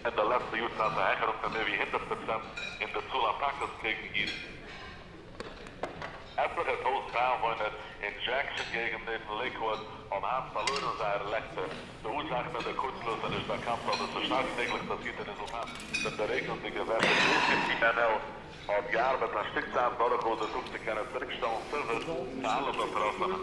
אין די לעצטע יאר צייט א העכערונג פון מער ווי 100% אין די צאל אטאקעס קעגן אידן. עטליכע טויזנט איינוואוינער אין דזשעקסאן געגנט נעבן לעיקוואד האבן היינט פארלוירן זייער לעקטער. די אורזאך פון די קורצשלוס איז נישט באקאנט אבער ס'איז שטארק מעגליך פאסירט אין רעזולטאט פון די רעגנדיגע וועטער. JCPenney האט געארבעט א שטיק צייט דורכאויס די טאג צו קענען צוריקשטעלן סערוויס פאר אלע באטראפענע.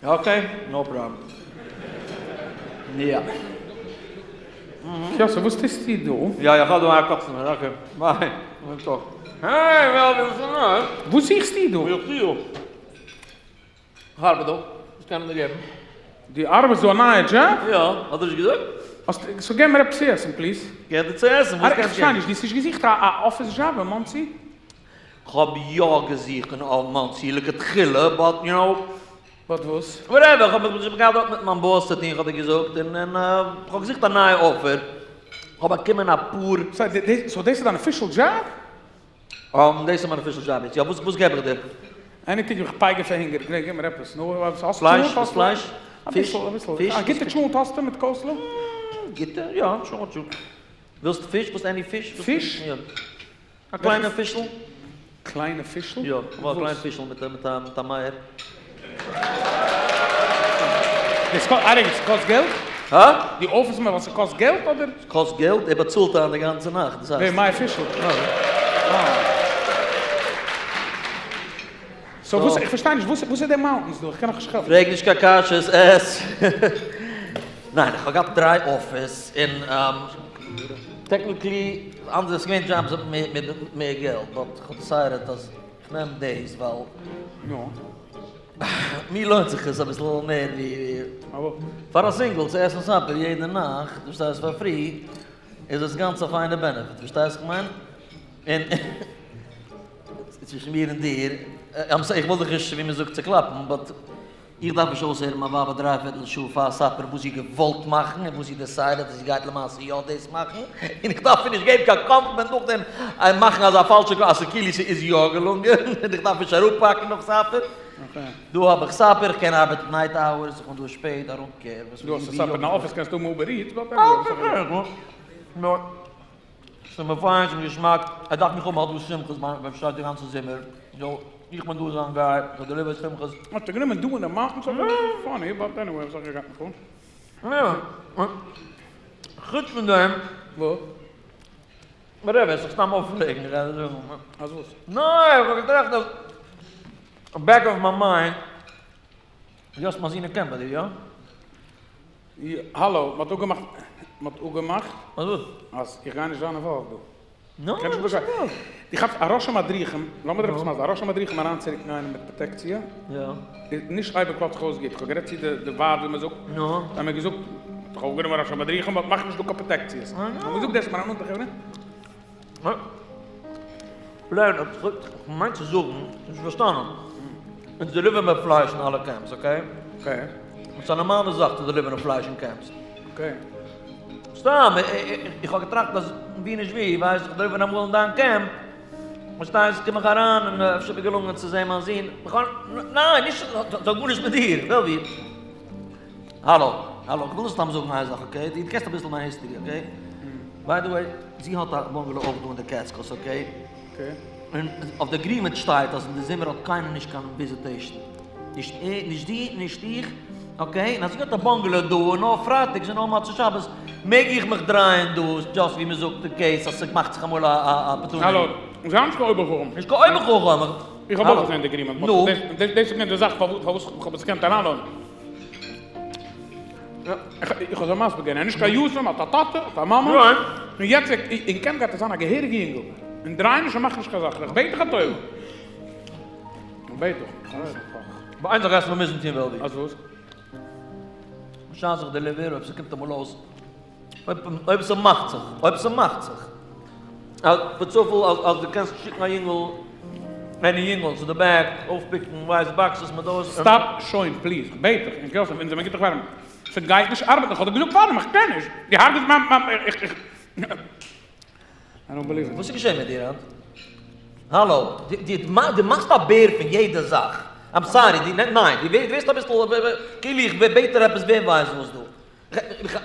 Okay, no problem. יא. יא, so וואס טוסטו דא? יא, איך האב דא א customer, okay. Bye. Hey, ווער וויל זיך נאר? וואס זוכסטו דא? וואס זוכסטו דא? איך ארבעט דא. וואס קען איך דיר געבן? דו ארבעסט דא א נייע דזשאב? יא, האט ער נישט געזאגט? האסט, so געב מיר עפעס צו עסן please. געב דיר צו עסן, וואס קענסטו געבן? איך פארשטיי נישט, דו האסט נישט געזוכט א אפיס דזשאב אין מאנסי? כ'האב יא געזוכט אין מאנסי לכתחילה, but you know. But וואס? Whatever, כ'האב מיך געהאט דארט מיט מיין boss צו טון, כ'האב דיר געזאגט, און און כ'האב געזוכט א נייע offer, כ'האב באקומען אפאר. So דאס איז דיין official job? דאס איז מיין official job יעצט, יא, וואס וואס געב איך דיר? Anything, איך פייגער פאר הונגער, גיב מיר עפעס, נו, וואס האסטו? פלייש? וואס פלייש? פיש? אביסל, אביסל, א גוטע טשולנט האסטו מיט coleslaw? גוטע? יא, טשולנט, טשולנט. ווילסט פיש? ווילסט any פיש? פיש? יא. א קליינע פישל. קליינע פישל? יא, כ'האב א קליין פישל מיט א מיט א מיט א מייער. דאס קאסט, ארי, ס'קאסט געלט? הא? דו offer סט מיר ווייל ס'קאסט געלט אדער? ס'קאסט געלט? ער באצאלט איין די גאנצע נאכט, דאס הייסט. ווער? מאיר פישל? יא. So וואס, איך פארשטיי נישט, וואס וואס איז די mountains דא? איך קען נאך נישט כאפן. פרעג נישט קיין קשיות, עס. ניין, איך האב געהאט דריי offers און technically אנדערע, ס'איז געווען דזשאבס מיט מער מער געלט, but איך האב decided אז איך נעם דאס ווייל מיר לוינט זיך עס אביסל מער ווי פאר א single צו עסן supper יעדע נאכט, פארשטייסט פאר free איז עס גאנץ א פיינע benefit, פארשטייסט וואס איך מיין? און צווישן מיר און דיר, איך וויל דיך נישט ווי מען זאגט צוקלאפן, but איך דארף נישט אויסהערן מיין ווייב א דריי פערטל שעה פאר supper וואס זי געוואלט מאכן און וואס זי decided אז זי גייט למעשה יא דאס מאכן, און איך דארף איר נישט געבן קיין קאמפלימענט נאכדעם און מאכן אזא פאלשע אז ס'כאילו ס'איז יא געלונגען, און איך דארף נישט אראפפאקן נאך supper. דא האב איך supper, איך קען ארבעטן night hours, איך בין דא שפעט, I don't care. דו האסט א supper אין אפיס קענסטו האבן Uber Eats, but anyway. ס'איז מיר פיין, ס'איז מיר געשמאק, ער דארף מיך האבן האט דא שמחות ביים שטייט די גאנצע זומער, so איך בין דא זיין guy, איך deliver שמחות. האט ער גענומען דא אין די mountains אדער? Funny, but anyway וואס האט געגייט מיך אן? יא, חוץ פון דעם. וואס? Whatever, זיך סתם אויפרעגן, איך גיי זאגן. אז וואס? ניין, איך האב געטראכט אז back of my mind, דו האסט מיין זון אין camp ביי דיר, יא? האלא, מ'האט אפגעמאכט, מ'האט אפגעמאכט אז וואס? אז איך גיי נישט זיין involved דא. נו, קען נישט וואס באשייד. איז דאס? דו כאפסט א ראש המדריכים, לאמיר דיר עפעס מסביר, א ראש המדריכים אריינצורוקן איינעם מיט פראטעקציע, יא. איז נישט אייביג קלאפט זיך אויס גוט, איך האב גערעדט צו די די ועד ווי מ'זאגט, נו. זיי האבן מיר געזאגט, מ'האט דאך אויפגענומען ראש המדריכים, but מאך נישט דא קיין פראטעקציעס. נו. האבן מיר געזאגט דאס איז מיין נאנטע חברה. פלען, כ'מיין צו זאגן, נישט פארשטאנען. אונז deliver ן מיר פלייש אין אלע camps, okay? Okay. ס'איז א נארמאלע זאך צו deliver ן פלייש אין camps. Okay. סתם, איך האב געטראכט אז ווי נישט ווי, ווייסט, איך deliver אמאל אין דיין camp, פארשטייסט, קום איך אריין און אפשר איז מיר געלונגען צו זען מיין זון, ניין, נישט, ס'האט גארנישט מיט דיר, וועלווי. האלא, האלא, איך וויל סתם זאגן איין זאך, okay? דו קענסט אביסל מיין history, okay? By the way, זי האט א bungalow אויך דא אין די Catskills, okay? Okay. און אויף די agreement שטייט אז אין די זומער האט קיינער נישט קיין visitation. נישט ער, נישט דו, נישט איך, okay? און אז זי האט א bungalow דא, און נאר פרייטאגס און נאר מוצאי שבת מעג איך מיך דרייען דא, just ווי מ'זאגט אין case אז ס'מאכט זיך אמאל א opportunity. האלא, זיי נישט קיין אויבערחכם. נישט קיין אויבערחכם! איך האב אויך געזען די agreement, but דאס איז געווען די זאך פארוואס איך האב עס געקענט אריינלאזן. איך האב זיי מסביר געווען, ער איז נישט קיין יתום, האט א טאטע, האט א מאמע, און יעצט אין camp גייט ער זיין א געהעריגע יונגל, און דריי נישט און מאך נישט קיין זאכן, איך בעט דיך א טובה. איך בעט דיך. אבער איין זאך גייסטו מיר מוזן טון וועלווי. אז וואס? בשעת איך deliver, אויב ס'קומט אמאל אויס, אויב ס'מאכט זיך, אויב ס'מאכט זיך, אז בצופאל אז אז דו קענסט שיקן א יונגל, any יונגל צו די back, אויפפיקן ווייס boxes מיט דאס. stop שוין please, כ'בעט דיך, און יוסף אונז זעמיר גוטע חברים, ס'גייט נישט ארבעטן, כ'האב דיר געזאגט פארדעם איך קען נישט, דו הרג'סט מיין מיין איך איך I don't believe it. וואס איז געשען מיט דיר היינט? האלא, דו מאכסט א בער פון יעדע זאך, I'm sorry, דו ניין, דו ווערסט אביסל כאילו איך בעט דיר עפעס ווער ווייסט וואס דא.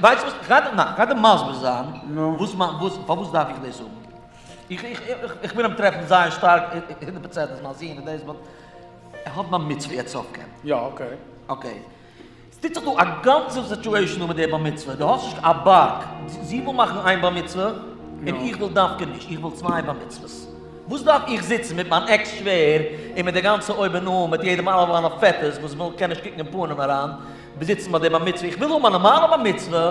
ווייסט וואס, כ'גיי דיר, ניין, כ'גיי דיר מסביר זיין וואס מיין, וואס, פארוואס דארף איך דאס האבן. איך, איך, איך וויל אים טרעפן זייער שטארק, 100% איז מיין זון און דאס, but ער האט בר מצוה יעצט אויף camp. יא, okay. Okay. ס'טוט זיך דא א גאנצע situation דא מיט די בר מצוה, דו האסט נישט א באג, זי וויל מאכן איין בר מצוה, און איך וויל דווקא נישט, איך וויל צוויי בר מצוות. וואס דארף איך זיצן מיט מיין ex שווער, און מיט די גאנצע אויבן אן, מיט יעדעם אלע מיינע פעטערס וואס וויל קען נישט קוקן אין פנים אריין, זיצן ביי די בר מצוה, איך וויל האבן א נארמאלע בר מצוה,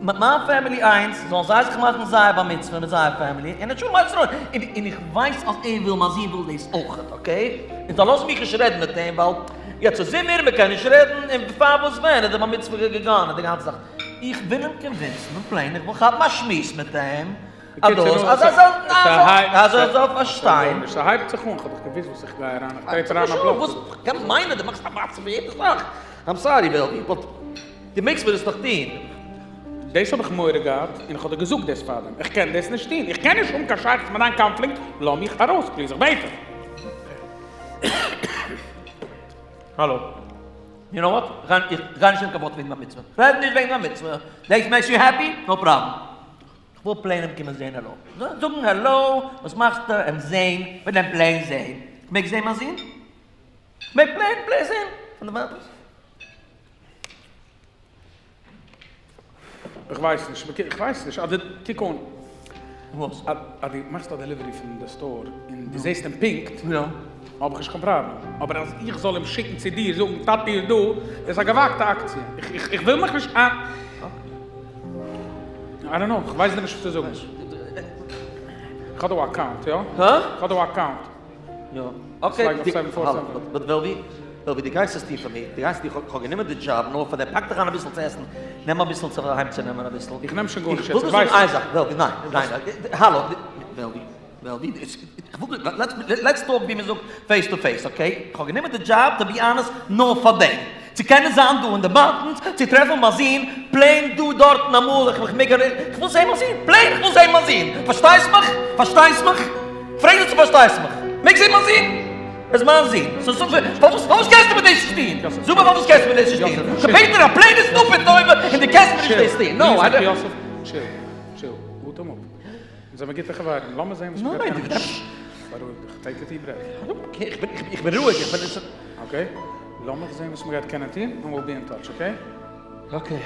מיט מיין family איינס, זאלן זיי זיך מאכן זייער בר מצוה מיט זייער family, און שוין מיין זון, און איך ווייס אז ער וויל, מיין זון וויל דאס אויכעט, okay? און זיי לאזן מיך נישט רעדן מיט אים, ווייל יעצט איז זומער, מען קען נישט רעדן, און פאר וואס ווען איז די בר מצוה געגאנגען, די גאנצע זאך, איך וויל אים convince ן, plain, איך וויל כאפן א שמועס מיט אים, אז דאס, אז ער זאל, אז ער זאל פארשטיין. ס'הייבט זיך אן, כ'האב דאך געוואוסט וואס איך גיי אריין, איך טרעט אריין א בלאק. וואס קען מיינען, דו מאכסט א מצב פון יעדע זאך. I'm sorry וועלווי, but דו מעגסט מיר דאס נאך טון. דאס האב איך מורא געהאט, און איך האב דיר געזאגט דאס פארדעם, איך קען דאס נישט טון, איך קען נישט האבן קיין שייכות מיט דיין קאנפליקט, לאז מיך ארויס please, איך בעט דיך. האלא. You know what? איך גיי נישט נעמען קיין ווארט וועגן בר מצוה. כ'רעד נישט וועגן בר מצוה. דעיס makes you happy? No problem. כ'וויל plain אים קומען זעהן העלא. זאגן העלא, וואס מאכסטו? אים זעהן, כ'וויל אים plain זעהן. כ'מעג זעהן מיין זון? כ'מעג plain plain זעהן פון די ווייטנס? איך ווייס נישט, איך ווייס נישט, אדער קוק אן. וואס? אז דו מאכסט א delivery פון די store און דו זעסט אים פונקט, האב איך נישט קיין פראבלעם. אבער אז איך זאל אים שיקן צו דיר זאגן טאטי איז דא, דאס איז א געוואגטע אקציע. איך וויל מיך נישט איין. I don't know, איך ווייס דיר נישט וואס צו זאגן. איך האב דא א account, יא? הא? איך האב דא א account. יא, okay, but וועלווי, וועלווי דו גייסט עס טון פאר מיר, דו גייסט, איך האב גענומען די דזשאב נאר פאר דעם, פאק דיך איין אביסל צו עסן, נעם אביסל צו אהיים צו נעמען אביסל. איך נעם שוין גארנישט יעצט, איך וויל דיר זאגן איין זאך, וועלווי, ניין, ניין, האלא, וועלווי, וועלווי, איך וויל דיר, let's talk ווי מען זאגט face to face, okay? איך האב גענומען די דזשאב to be honest נאר פאר דעם, צו קענען זיין דא אין די mountains, צו טרעפן מיין זון, plain דא דארטן אמאל, איך מיך מעג איך וויל זען מיין זון, plain איך וויל זען מיין זון, פארשטייסט מיך? פארשטייסט מיך? פרעג זיך צו פארשטייסט מיך? מעג זען מיין זון? ער איז מיין זון, so פארוואס פארוואס קענסטו מיר דאס נישט טון? זאג מיר פארוואס קענסטו מיר דאס נישט טון? כ'בעט דיר א plain stupid טובה און דו קענסט מיר נישט דאס טון, no I יוסף, chill, chill, אטעם אפ. אונז זעמיר גוטע חברים, לאמיר זען וואס מ'גייט קענען טון. בארואיג דיך, take a deep breath. איך בין רואיג, איך בין נישט. Okay, לאמיך זען וואס מ'גייט קענען טון, און we'll be in touch, okay? Okay.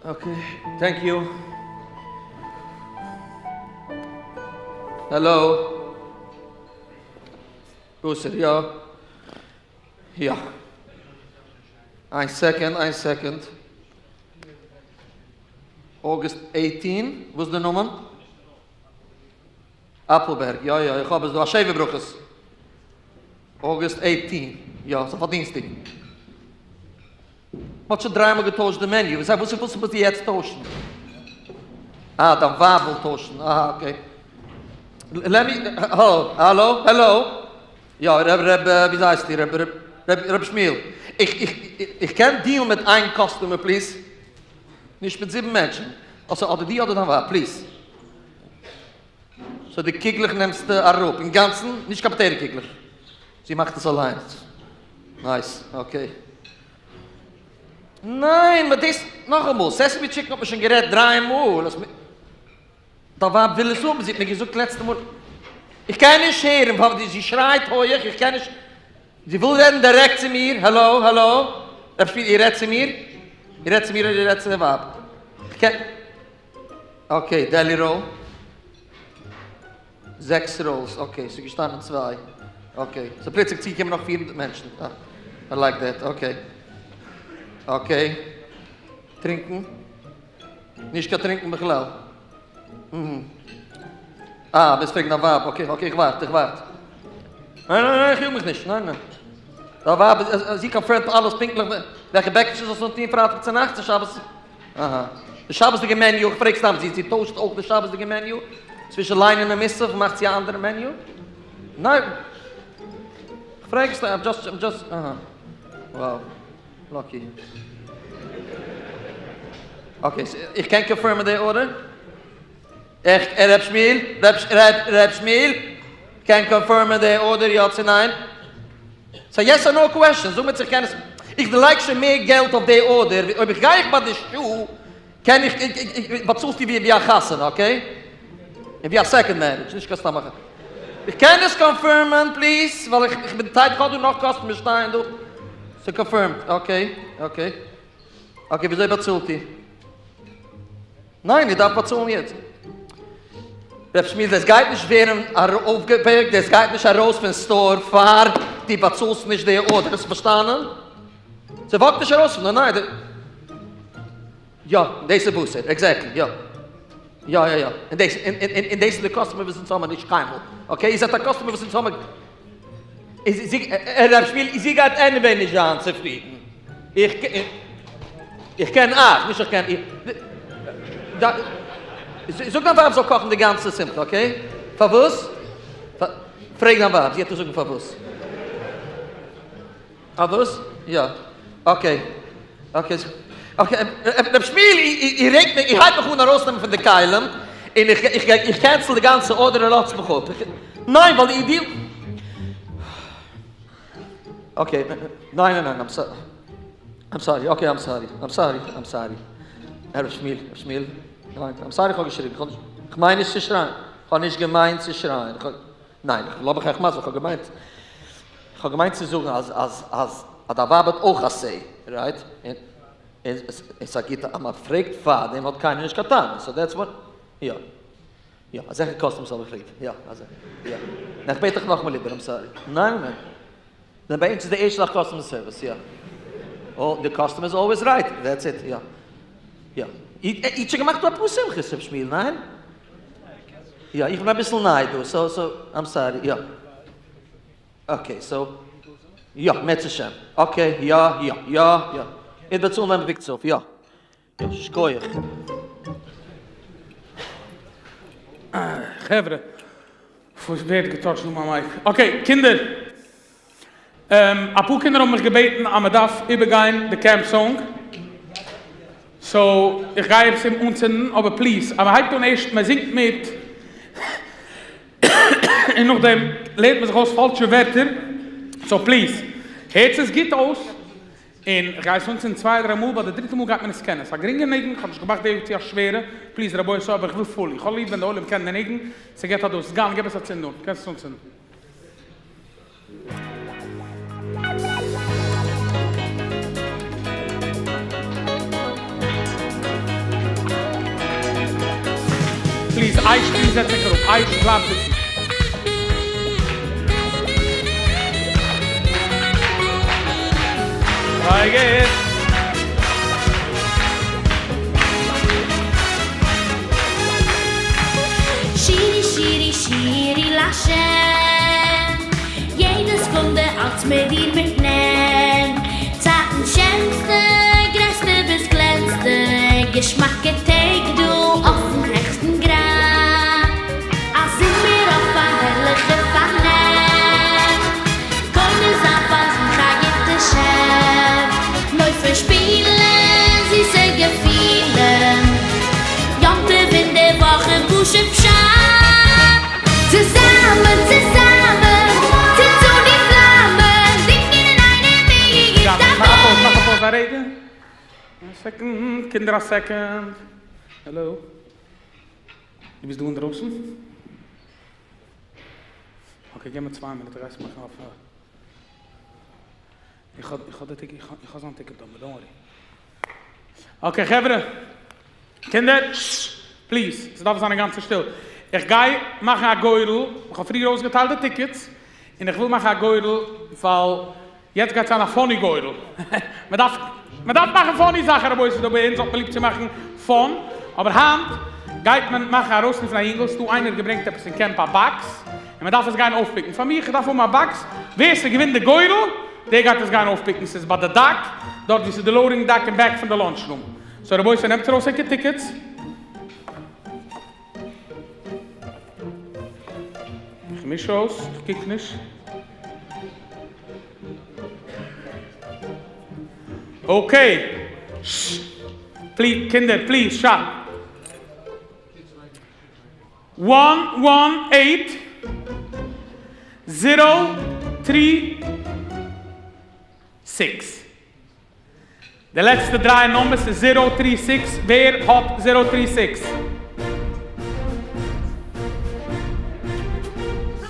Okay, thank you. Hello. וואס איז יא? יא. איין second, איין second. August 18, וואס איז די נאמען? אפלבערג, יא יא, איך האב עס דא, א שבע ברכות. August 18, יא, ס'איז אויף א דינסטאג. מ'האט שוין דריי מאל געטוישט די menu, וואס וואס וואס מוז יעצט טוישן? אה, דיין ווייב וויל טוישן, אהא okay. Let me, האלא, האלא, האלא, יא, רב רב, ווי הייסט איר, רב רב רב שמואל, איך איך איך קען deal ן מיט איין customer please? נישט מיט זיבן מענטשן, אדער דו אדער דיין ווייב, please. So די קוגלעך נעמסטו אראפ אינגאנצן? נישט קיין potato קוגלעך. זי מאכט עס אליינס. Nice, okay. ניין, but דאס, נאכאמאל, sesame chicken האט מען שוין גערעדט דריי מאל, אז דיין ווייב וויל עס האבן, זי האט מיר געזאגט לעצטע מאל, איך קען נישט הערן ווייל זי שרייט הויעך, איך קען נישט, זי וויל רעדן דירעקט צו מיר, האלא, האלא, רב שפירא, איר רעדט צו מיר? איר רעדט צו מיר אדער איר רעדט צו די ווייב? איך קען. Okay, deli roll. זעקס rolls, okay, ס'איז געשטאנען צוויי, okay, ס'איז פלוצלינג צוגעקומען נאך 400 מענטשן, אה, I like that, okay, okay, טרינקען? נישט קיין טרינקען בכלל. אה, ביסט פרעגן דיין ווייב, okay, okay, איך ווארט, איך ווארט. ניין, ניין, ניין, איך יאג מיך נישט, ניין, ניין. דיין ווייב, זי confirm ט אלעס פונקטליך, וועלכע בעקיטשע זאלסט אנטון פרייטאג צונאכטס און שבת. אהא. די שבת'דיגע menu, איך פרעג סתם, זי טוישט אויך די שבת'דיגע menu? צווישן ליינען און מוסף מאכט זי א אנדערע menu? ניין. איך פרעג סתם, I'm just, I'm just, אהא. Wow. Lucky. Okay, איך קען confirm ען די order? איך, ר' שמואל, ר' שמואל, קען confirm ען די order יא צו ניין? ס'איז א yes or no question, זאג מיר צו איך קען עס, איך דערלייג שוין מער געלט אויף די order, ווי אויב איך גיי איך ביי די שעה, קען איך, באצאלסטו ווי א חתונה, okay? און ווי א second marriage, נישט קיין סתם א חתונה. איך קען עס confirm ען please, ווייל איך בין tight, איך האב דא נאך customers שטייען דא. ס'איז confirmed, okay, okay. Okay, וויאזוי באצאלט איר? ניין, איר דארפט באצאלן יעצט. ר' שמואל, דאס גייט נישט ווערן אויפגעפיקט, דאס גייט נישט ארויס פון store פאר דו באצאלסט נישט די order, האסט פארשטאנען? ס' walk ט נישט ארויס פון דא, ניין. יא, דאס איז בשר, exactly, יא. יא יא יא, און דאס, און דאס איז די customer וואס אונז האבן נישט קיינמאל, okay? איר זענט א customer וואס אונז האבן, ר' שמואל, זי גייט anyway נישט זיין צופרידן, איך איך קען אייך, נישט איך קען איר. זאג דיין ווייב זאל קאכן די גאנצע שמחה, okay? פארוואס? פרעג דיין ווייב, זי וועט דיר זאגן פארוואס. פארוואס? יא. Okay. Okay. Okay. ר' שמואל, איר רעגט מיך, איר הייבט מיך אן ארויסנעמען פון די כלים, און איך איך איך cancel די גאנצע order און לאזטס מיך אפ. ניין, ווייל איר דיעלט. Okay. ניין ניין ניין, I'm sorry. I'm sorry. Okay, I'm sorry. I'm sorry. I'm sorry. ר' שמואל, ר' שמואל. ניין, I'm sorry איך האב געשריגן. איך מיין נישט צו שרייען. איך האב נישט געמיינט צו שרייען. ניין, לאמיך אייך מסביר, כ'האב געמיינט, כ'האב געמיינט צו זאגן אז אז אז אז דיין ווייב האט אויך א say, right? און און ס'איז א גוטע אז מ'פרעגט פארדעם האט קיינער נישט קיין טענות, so that's what, יא. יא, אזעלכע customers האב איך ליב, יא, אזעלכע, יא. ניין, כ'בעט דיך נאכאמאל איבער, I'm sorry. ניין ניין. ניין, ביי אונז איז די ערשטע זאך customer service, יא. Oh, the customer is always right, that's it, יא. יא. איר האט שוין געמאכט דא אפאר שמחות, ר' שמואל, ניין? יא, איך בין אביסל ניי דא, so, so, I'm sorry, יא. Okay, so, יא, מערצעשעם. Okay, יא, יא, יא, יא. איך באצאל ווען מ'פיקט אויף, יא. שכוח. חברה, וואס ווערט געטאטשט דא מיין mic? Okay, קינדער. אפאר קינדער האבן מיך געבעטן אז מען דארף איבערגיין די camp song, so איך גיי עפעס אנצינדן, אבער please אז מען הייבט אן ערשט מען זינגט מיט און נאכדעם לערנט מען זיך אויס פאלשע ווערטער, so please הערטס עס גוט אויס, און איך גיי עס אנצינדן צוויי דריי מאל, ביי די דריטע מאל גייט מען עס קענען, ס'איז א גרינגע ניגון, איך האב נישט געמאכט די צו א שווערע, please רבותי אבער איך וויל fully, איך האב ליב ווען די עולם קען די ניגון, ס'געט א דאס, סגן גיב עס א צינד אן, קענסט עס אנצינדן. Please, אייש please זעץ זיך אראפ, אייש בלייב זיצן. זייער גוט. שירי שירי שירי להשם, יעדע סעקונדע אלץ מיט דיר מיטנעם, צייטן שענסטע, גרעסטע ביז קלענסטע, געשמאקע טעג דא אויפן העכסטן גראד, אז זומער אויף א הערליכע פארנעם, קונה זיין פאר זיך א גוטע שעף, לויפן שפילן זיסע געפילן, יום טוב אין די וואכן פשוט פשט. צוזאמען צוזאמען צינדט אן די פלאמען, זינגען אינאיינעם מיר יא, יעדער מאך א pause, מאך א pause א רגע. א second, קינדער א second. Hello. דו ביסט דא אינדרויסן? Okay, גיב מיר צוויי מינוט, איך גיי עס מאכן אויף. איך האב איך האב די ticket, איך האב זיין ticket number, don't worry. Okay חברה, קינדער, ששש, please, ס'דארף זיין אינגאנצן שטיל. איך גיי מאכן א גורל, איך האב פריער אויסגעטיילט די tickets, און איך וויל מאכן א גורל ווייל יעצט גייט זיין א funny גורל. מען דארף מען דארף מאכן funny זאכן רבותי דא ביי אונז האט מען ליב צו מאכן fun, אבער היינט גייט מען מאכן ארויסרופן א יונגל, ס'דא איינער געברענגט עפעס אין קעמפ א box, און מען דארף עס גיין אויפ pick ן פאר מיך, איך דארף האבן א box, ווער ס'געווינט די גורל דער גייט עס גיין אויפ pick ן, ס'איז ביי די dock, דארט ווי ס'איז די loading dock אין back פון די lunch room, so רבותי נעמטס ארויס ענקער tickets. איך מיש אויס, איך קוק נישט. okay. ששש. please, קינדער, please, שא. one one eight zero three six. די לעצטע דריי numbers איז zero three six, ווער האט zero three six?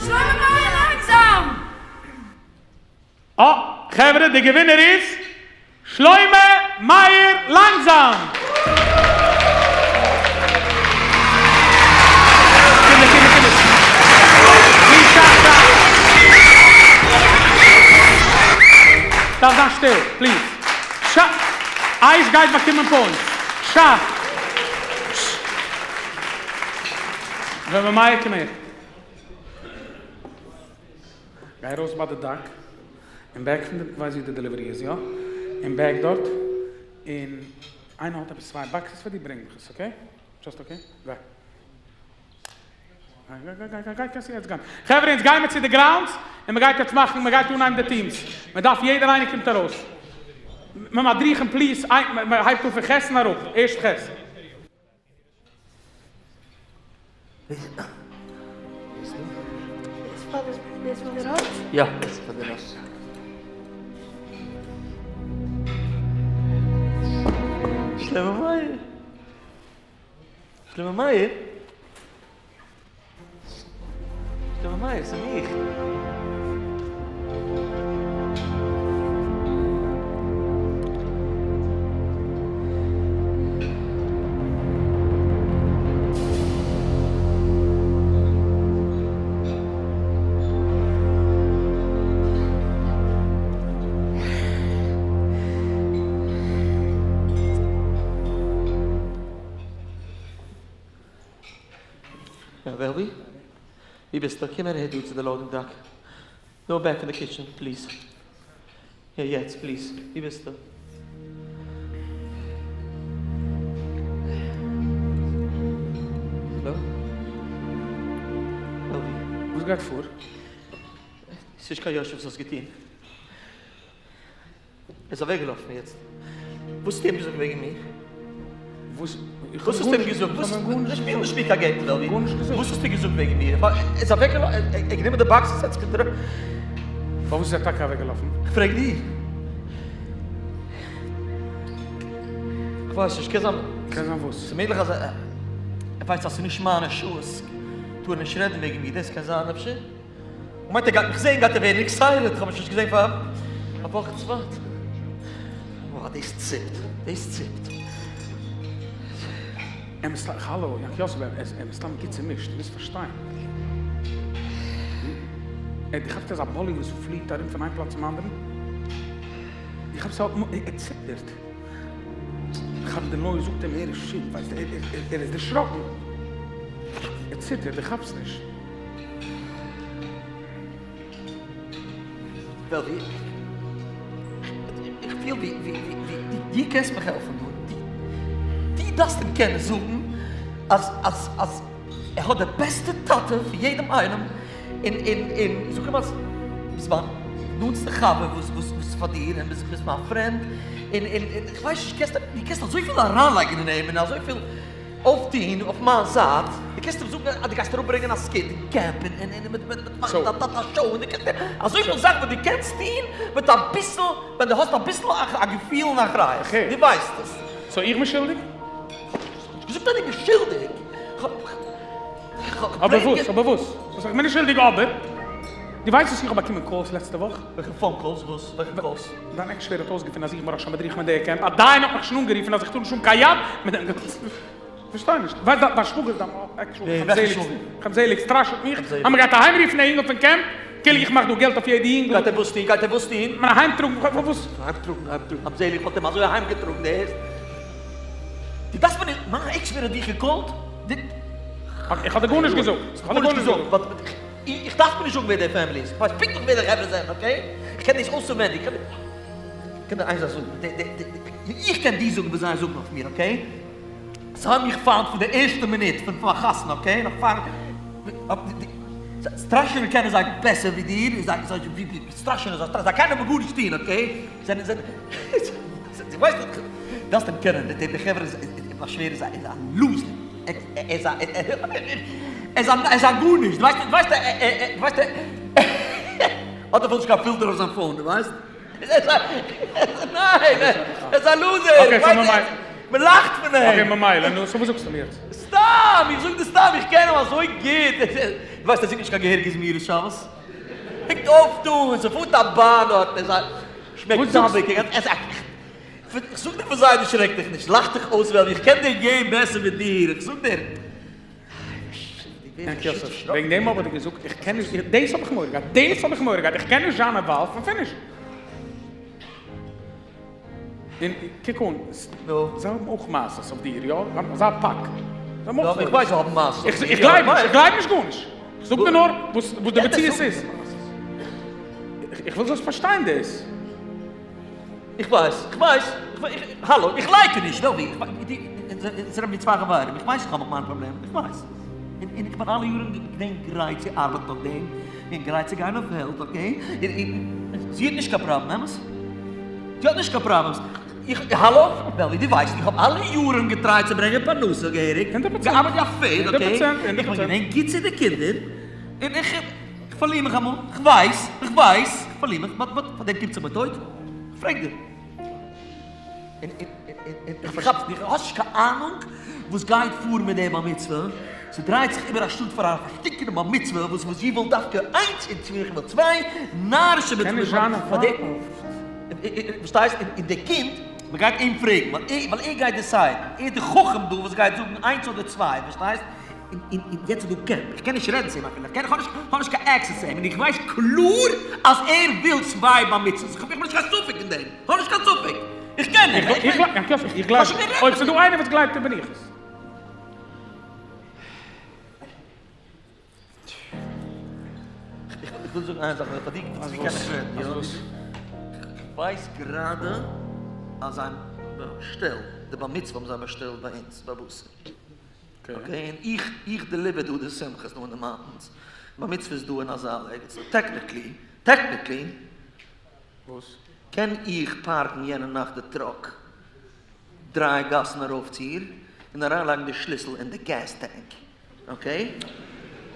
שלמה מאיר לאנגזאם! אה, חברה, די געווינער איז שלמה מאיר לאנגזאם! קינדער, קינדער, קינדער. please שא, שא. דארף זיין שטיל, please. שא. אייש גייט באקומען points. שא. ש. שלמה מאיר קום הער. גיי ארויס ביי די dock אין back פון די, ווייסט ווי די delivery איז, יא? אין back דארט, און איינער האט עפעס צוויי boxes פאר דיר, ברענג מיך עס, okay? Just okay? גיי. גיי גיי גיי גיי גיי קענסט יעצט גיין. חברה אונז גיימער צו די grounds, און מ'גייט יעצט מאכן, מ'גייט אנהייבן די teams. מ'דארף יעדער איינער קומט ארויס. מדריכים please, מ'הייבט אן פון ח' און אראפ, ערשט ח'. יא, דאס איז פאר די ראש. שלמה מאיר. שלמה מאיר? שלמה מאיר, ס'איז מיך. יא וועלווי? ווי ביסטו? קום אהער דא צו די loading dock. נאר back אין די kitchen please. יא יעצט please. ווי ביסטו? האלא? וועלווי? וואס גייט פאר? ס'נישט קיין יושר וואס האסט געטון. ער איז אוועקגעלאפן יעצט. וואס האסטו אים געזאגט וועגן מיר? וואס? וואס האסטו אים געזאגט? וואס? שפיל נישט מיט קיין game וועלווי. גארנישט געזאגט. וואס האסטו געזאגט וועגן מיר? ער איז אוועקגעלאפן, ער האט גענומען די boxes, ער האט זיך געטראפן. פארוואס איז ער טאקע אוועקגעלאפן? איך פרעג דיר. איך ווייס נישט, קען זיין. קען זיין וואס? ס'איז מעגליך אז ער ווייסט אז ס'איז נישט מיינע שעות, טאר ער נישט רעדן וועגן מיר, דאס קען זיין אפשר. מיינט ער גייט מיך זעהן גייט ער ווערן excited, כ'האב מיך נישט געזעהן פאר א וואך צוויי. וואו דאס ציפט, דאס ציפט. אמת האלא יענקי יוסף ער איז מסתם גוט צומישט, דו מוזט פארשטיין. ער דו כאפסט ער איז א bully וואס פליעט ארום פון איין פלאץ צום אנדערן? דו כאפסט ער האט ציטערט. כאפסט די נוי זאגט אים ער איז shit ווייסט ער איז דערשראקן. ער ציטערט דו כאפסט נישט. וועלווי, איך פיל ווי דו קענסט מיך העלפן דא. דו דארפסט אים קענען זאגן אז אז אז ער האט די בעסטע טאטע פון יעדעם איינעם, און און און זאג אים אז ביסט מיין נאנטסטע חבר וואס וואס איז פאר דיר, און ביסט מיין friend, און און איך ווייס נישט, דו קענסט אזויפיל אריינלייגן אין אים און אזויפיל. אויפטוהן אויף מיין זייט, דו קענסט אים זאגן אז דו גייסט אראפברענגען א skit אין קעמפ און און און מיט מיט מאכן א טאטע show און דו קענסט אזויפיל זאכן וואס דו קענסט טוהן מיט אביסל ווען דו האסט אביסל א געפיל און אחריות, דו ווייסט עס. So איך בין שולדיג? כ'האב נישט געזאגט אז דו ביסט שולדיג, כ'האב אבער וואס? אבער וואס? וואס איך בין נישט שולדיג אבער? דו ווייסט וואס איך האב באקומען calls לעצטע וואך? וועלכע phone calls? וואס? וועלכע calls? דיין ex שווער האט אויסגעפונען אז איך בין ראש המדריכים אין די קעמפ, א דיין האט מיך שוין אנגערופן אז איך טאר נישט האבן קיין יד מיט דעם גאנצן. כ'פארשטיי נישט. ווייסט דיין שוואגער דיין. עקטשועל חיים זעליג סטראשעט מיך אז מען גייט אהיימרופן א יונגל פון קעמפ, כאילו איך מאך דא געלט אויף יעדע יונגל. גייט ער וואס טון? גייט ער וואס טון? מען אהיימטראגן וואס? אהיימטראגן אהיימטראגן חיים זעליג וואלט אים אזוי אהיימגעטראגן דו הערסט? דו דארפסט מיר נישט, מיין עקס ווער האט דיך געקאלט? איך האב דיר גארנישט געזאגט, איך האב דיר גארנישט געזאגט. איך דארף מיר נישט זאגן ווער די family איז, איך ווייס פונקטליך ווער די חברה זענען, okay? איך קען דאס אויסענווענדיג, איך קען דיר איין זאך זאגן, איך קען דיר זאגן וואס זיי זאגן אויף מיר, okay? זיי האבן מיך פיינט פון די ערשטע מינוט פון מיין חתונה, okay? נאך פאר, סטראשענען קענען זיי בעסער ווי דיר, זיי סטראשענען, זיי קענען מיר גארנישט טון, okay? זענען, זענען, ווייסט, דארפסט אים קענען, די חברה איז, מיין שווער איז א loser. ער איז א, ער איז א גארנישט, דו ווייסט, דו ווייסט, דו ווייסט, האט אפילו נישט קיין פילטער אויף זיין phone, דו ווייסט? ניין, ער איז א loser, מען לאכט פון אים. okay ממילא, נו, so וואס זאגסטו מיר יעצט? סתם, איך זאג דיר סתם, איך קען אים אזוי גוט, דו ווייסט ער זינגט נישט קיין געהעריגע זמירות שבת? פונקט אויפטון, ס'פארט א באן דארט, ער איז א, שמעקט טאביק, ער איז א. איך זאג דיר פון זיי דערשרעק דיך נישט, לאך דיך אויס וועלווי, איך קען דיר געבן בעסער ווי דיר, איך זאג דיר. יענקי יוסף, וועגן דעם האב איך דיר געזאגט, איך קען נישט, דאס האב איך מורא געהאט, דאס האב איך מורא געהאט, איך קען נישט זיין involved און finish. און קוק אן, זיי האבן אויך מעשות אויף דיר, יא? אזא פאק. זיי האבן אויך. איך ווייס זיי האבן מעשות אויף מיר. איך גלייב נישט, איך גלייב נישט גארנישט. איך זאג דיר נאר וואס די מציאות איז. איך וויל זאלסט פארשטיין דאס. איך ווייס, איך ווייס, האלא, איך לייקן נישט, וועלווי, אונז זענען מיר צוויי חברים, איך ווייס איך האב מיך מיינע פראבלעמען, איך ווייס, און איך בין אלע יארן געווען גרייט צו ארבעטן אויף דעם, און גרייט צו גיין אויף העלפ, okay? זי האט נישט קיין פראבלעם, אמת? זי האט נישט קיין פראבלעמס, איך, האלא, וועלווי, דו ווייסט, איך האב אלע יארן געטרייט צו ברענגען פרנסה געהעריג, געארבעט ווי א פערד, okay? איך בין געווען גוט צו די קינדער, און איך. כ'פארליר מיך אמאל, כ'ווייס, כ'ווייס, כ'פארליר מיך, but but פאר דעם קומט זיך מיר טויט? כ'פרעג דיר. און און און כאפסט נישט, האסט נישט קיין אהנונג וואס גייט פאר מיט די בר מצוה, ס'דרייט זיך איבער א שטאט פאר א פארשטינקענע בר מצוה וואס וואס זי וויל דווקא איינס און צוויי איך וויל צוויי, נארישע מצוות פאר די, פארשטייסט? און די קינד, מ'גייט אים פרעגן, ווייל ער גייט decide ן, ער איז די חכם דא וואס גייט זאגן איינס אדער צוויי, פארשטייסט? און יעצט איז דא קעמפ, איך קען נישט רעדן צו אים אפילו, איך האב נישט קיין access צו אים, און איך ווייס קלאר אז ער וויל צוויי בר מצוות, איך האב נישט קיין ספק אין דעם, איך האב נישט קיין ספק, איך קען אים, איך גלייב, אויב ס'איז דא איינער וואס גלייבט אים בין איך עס. איך וויל זאגן איין זאך, פאר דיר קען איך רעדן, יא? איך ווייס גראדע אז זיי באשטעלט, די בר מצוה האבן זיי באשטעלט ביי אונז ביי בשר. okay, און איך איך deliver דא די שמחות דא אין די mountains, בר מצוה איז דא אין א זאל ערגעץ, technically, technically, וואס? קען איך פארקן יענע נאכט די truck דריי גאסן ארויפציר און אריינלייגן די שליסל אין די gas tank, okay?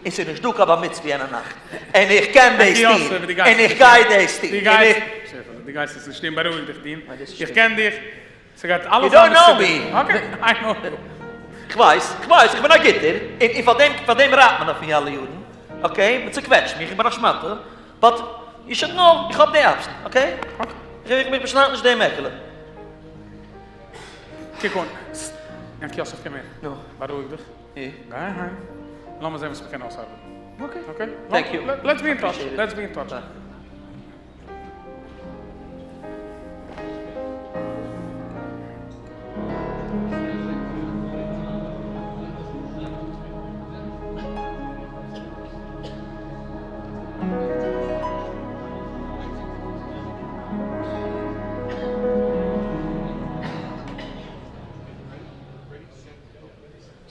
און ס'איז נישט דא קיין בר מצוה יענע נאכט, און איך קען דאס טון, און איך גיי דאס טון, און איך. שעפעלע, דו גייסט עס נישט טון, בארואיג דיך טון, איך קען דיך. ס'גייט אלעס You זיין don't know מסודר. me. okay, I know you. כ'ווייס, כ'ווייס, איך בין א גוטער, און פאר דעם, פאר דעם רייט מען אויף מיר אלע יארן, okay? מען צוקוועטשט מיך, איך בין א שמאטע, but you should know, איך האב די option, okay? איך איך באשנייד נישט דעם מעקעלע. קוק אן, יענקי יוסף קום הער. נו. בארואיג דיך. גיי אהיים. לאמיר זען וואס מ'קען אויסארבעטן. okay. okay? thank you. let's be in touch. let's be in touch.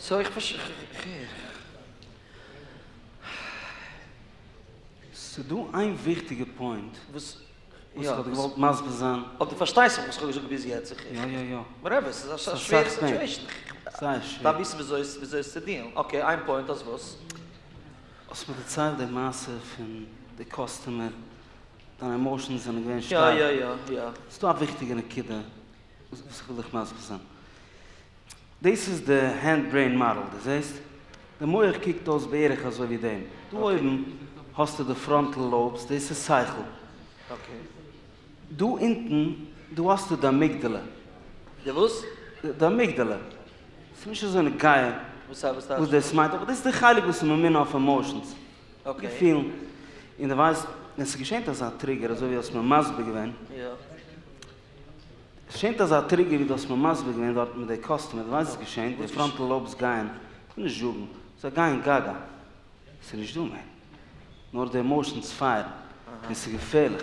so איך פארש. ס'דא איין וויכטיגע point וואס וואס איך האב געוואלט מסביר זיין. אויב דו פארשטייסט וואס איך האב געזאגט ביז יעצט. יא יא יא. whatever, ס'איז א שווערע situation. זייער שווער. דארף וויסן וויאזוי עס צו deal ן. okay, איין point אז וואס? האסט מיר דערציילט די מעשה פון די customer, דיינע emotions זענען געווען שטארק. יא יא יא יא. ס'דא א וויכטיגע נקודה וואס איך וויל דיך מסביר זיין. דאס איז די hand brain model, דו זעסט? די מח קוקט אויס בערך אזוי ווי דעם. דא אויבן האסטו די frontal lobes, דאס איז שכל. דא אונטן, דא האסטו די amygdala. די וואס? די amygdala. ס'איז נישט אזוי נוגע. וואס וואס וואס דאס מיינט, אבער דאס איז די חלק וואס איז ממונה אויף emotions, געפילן, און דו ווייסט ווען ס'געשענט אזא trigger אזוי ווי האסט מיר מסביר געווען, עס געשענט אזא trigger ווי דו האסט מיר מסביר געווען דארט מיט די customer, דו ווייסט וואס געשענט, די frontal lobes גייען, כ'וויל נישט זאגן, זיי גייען gaga, ס'איז נישט דא מער, נאר די emotions פייערן, און ס'איז געפערליך.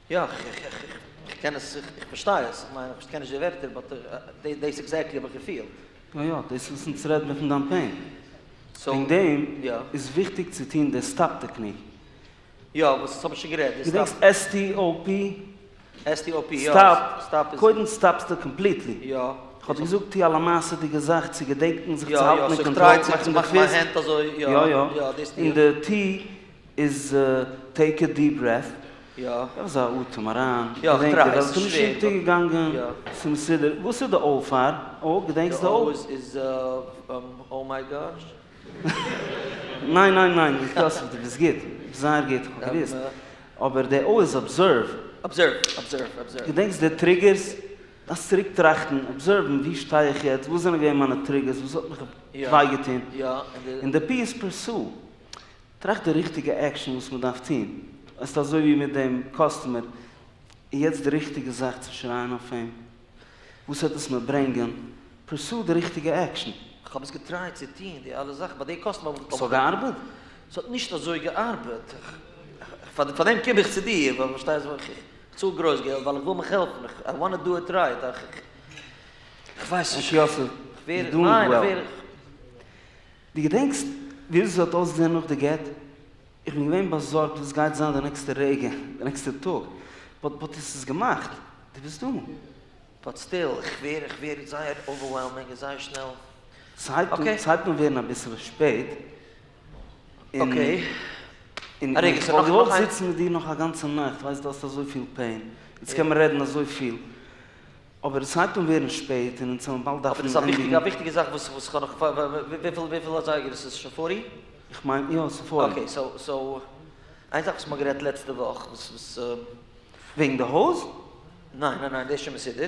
יא, איך קען עס, איך פארשטיי עס, איך מיין, איך קען נישט די ווערטער, but דאס exactly האב איך געפילט. יא יא, דאס וואס אונז רעדן מיר פון דיין pain. וועגן דעם איז וויכטיג צו טון די STOP technique. יא, וואס האב איך שוין גערעדט, די STOP. געדענקסט STOP? STOP, יא. STOP, קודם stop סטו completely. יא. איך האב דיר געזאגט טו א למעשה'דיגע זאך צו געדענקן זיך צו האלטן אין קאנטראל, מאכן די פיסט. יא יא. און די T איז take a deep breath. יא. געב אזא אטעם אריין. יא, איך געדענק try, די וועלט עס איז איז שווער. נישט אונטערגעגאנגען. יא. ס'איז מסודר. וואס איז די O פאר? O, געדענקסט די די O? O איז oh my gosh. ניין ניין ניין, יוסף דו ביסט גוט, ביסט זייער גוט, איך האב געוואוסט. אבער די O איז observe. Observe, observe, observe. געדענקסט די triggers? דארפסט צוריק טראכטן, observe ן, וואו שטיי איך יעצט, וואס זענען געווען מיינע triggers, וואס האט מיך וויי געטון. און די P איז pursue. טראכט די ריכטיגע action וואס מען דארף טון. עס איז אזוי ווי מיט דעם customer, איז יעצט די ריכטיגע זאך צו שרייען אויף אים? וואס וועט עס מיר ברענגען? Pursue די ריכטיגע action. כ'האב עס געטרייט צו טון די אלע זאכן ביי די customer האב איך. ס'האט געארבעט? ס'האט נישט אזוי געארבעט. פאר דעם קום איך צו דיר, ווייל פארשטייסט איך צאל גרויס געלט ווייל איך וויל מיך העלפן, I wanna do it right, איך ווייס נישט. יוסף, you're doing well. דו געדענקסט וויאזוי ס'האט אויסגעזען נאך די גט? איך בין געווען באזארגט וואס גייט זיין די נעקסטע רגע, די נעקסטע טאג, but but עס איז געמאכט, דו ביסט דא. But still, איך ווער איך ווער זייער overwhelming און זייער שנעל. ס'הייבט אן ס'הייבט אן ווערן אביסעלע שפעט, און און איך וואלט געוואלט זיצן מיט דיר נאך א גאנצע נאכט, ווייסט דו האסט אזויפיל pain, יעצט קען מען רעדן אזויפיל, אבער עס הייבט אן ווערן שפעט און אונז וועלן באלד אבער דארפן דאס איז א ענדיגן. וויכטיגע א וויכטיגע זאך וואס וואס כ'האב נאך וויפיל וויפיל אזייגער איז עס שוין forty? איך מיין יא ס'איז forty. Okay so so איין זאך וואס מ'האט גערעדט לעצטע וואך וואס וואס. וועגן די הויז? ניין ניין ניין דאס איז שוין מסודר.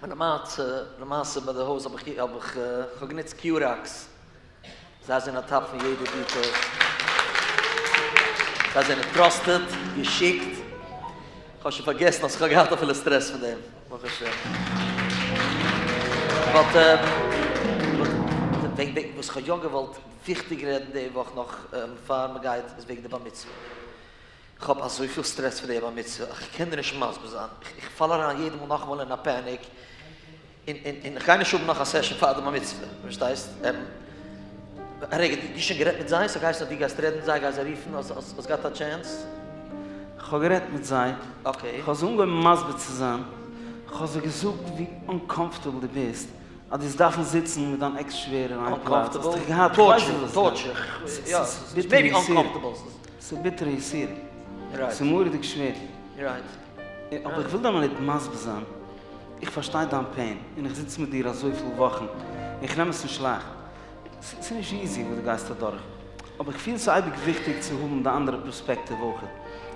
למעשה למעשה ביי די הויז האב איך האב איך כ'האב גענוצט Curax. זיי זענען א top פון יעדע detail. זיי זענען trusted, געשיקט. כ'האב שוין פארגעסן אז כ'האב געהאט אפילו סטרעס פון דעם, ברוך השם. But וועגן וואס כ'האב יא געוואלט וויכטיג רעדן די וואך נאך פאר מ'גייט איז וועגן די בר מצוה. כ'האב אזויפיל סטרעס פון די בר מצוה, כ'קען דיר נישט מסביר זיין. איך פאל אריין יעדע מאל נאכאמאל אין א panic. און און איך גיי נישט האבן נאך א session פאר די בר מצוה, פארשטייסט? א רגע, דו האסט שוין גערעדט מיט זיי? סאו גייסט דו גייסט רעדן מיט זיי, גייסט זיי רופן, האסט געהאט א chance? כ'האב גערעדט מיט זיי, כ'האב זיי אנגעהויבן מסביר צו זיין, כ'האב זיי געזאגט ווי uncomfortable דו ביסט, אז דו וועסט דארפן זיצן מיט דיין ex שווער אין איין פלאץ, האסט דיך געהאט, כ'ווייס נישט וואס עס Torture, יא, maybe uncomfortable. ס'איז ביטערע יסורים, ס'איז מורא'דיג שווער. אבער איך וויל דיר נאר ניט מסביר זיין, איך פארשטיי דיין pain, און איך זיץ מיט דיר אזויפיל וואכן, און איך נעם עס נישט לייכט. ס'איז נישט easy וואס דו גייסט אדורך, אבער איך פיל ס'איז אייביג וויכטיג צו האבן די אנדערע פערספעקטיוו אויך.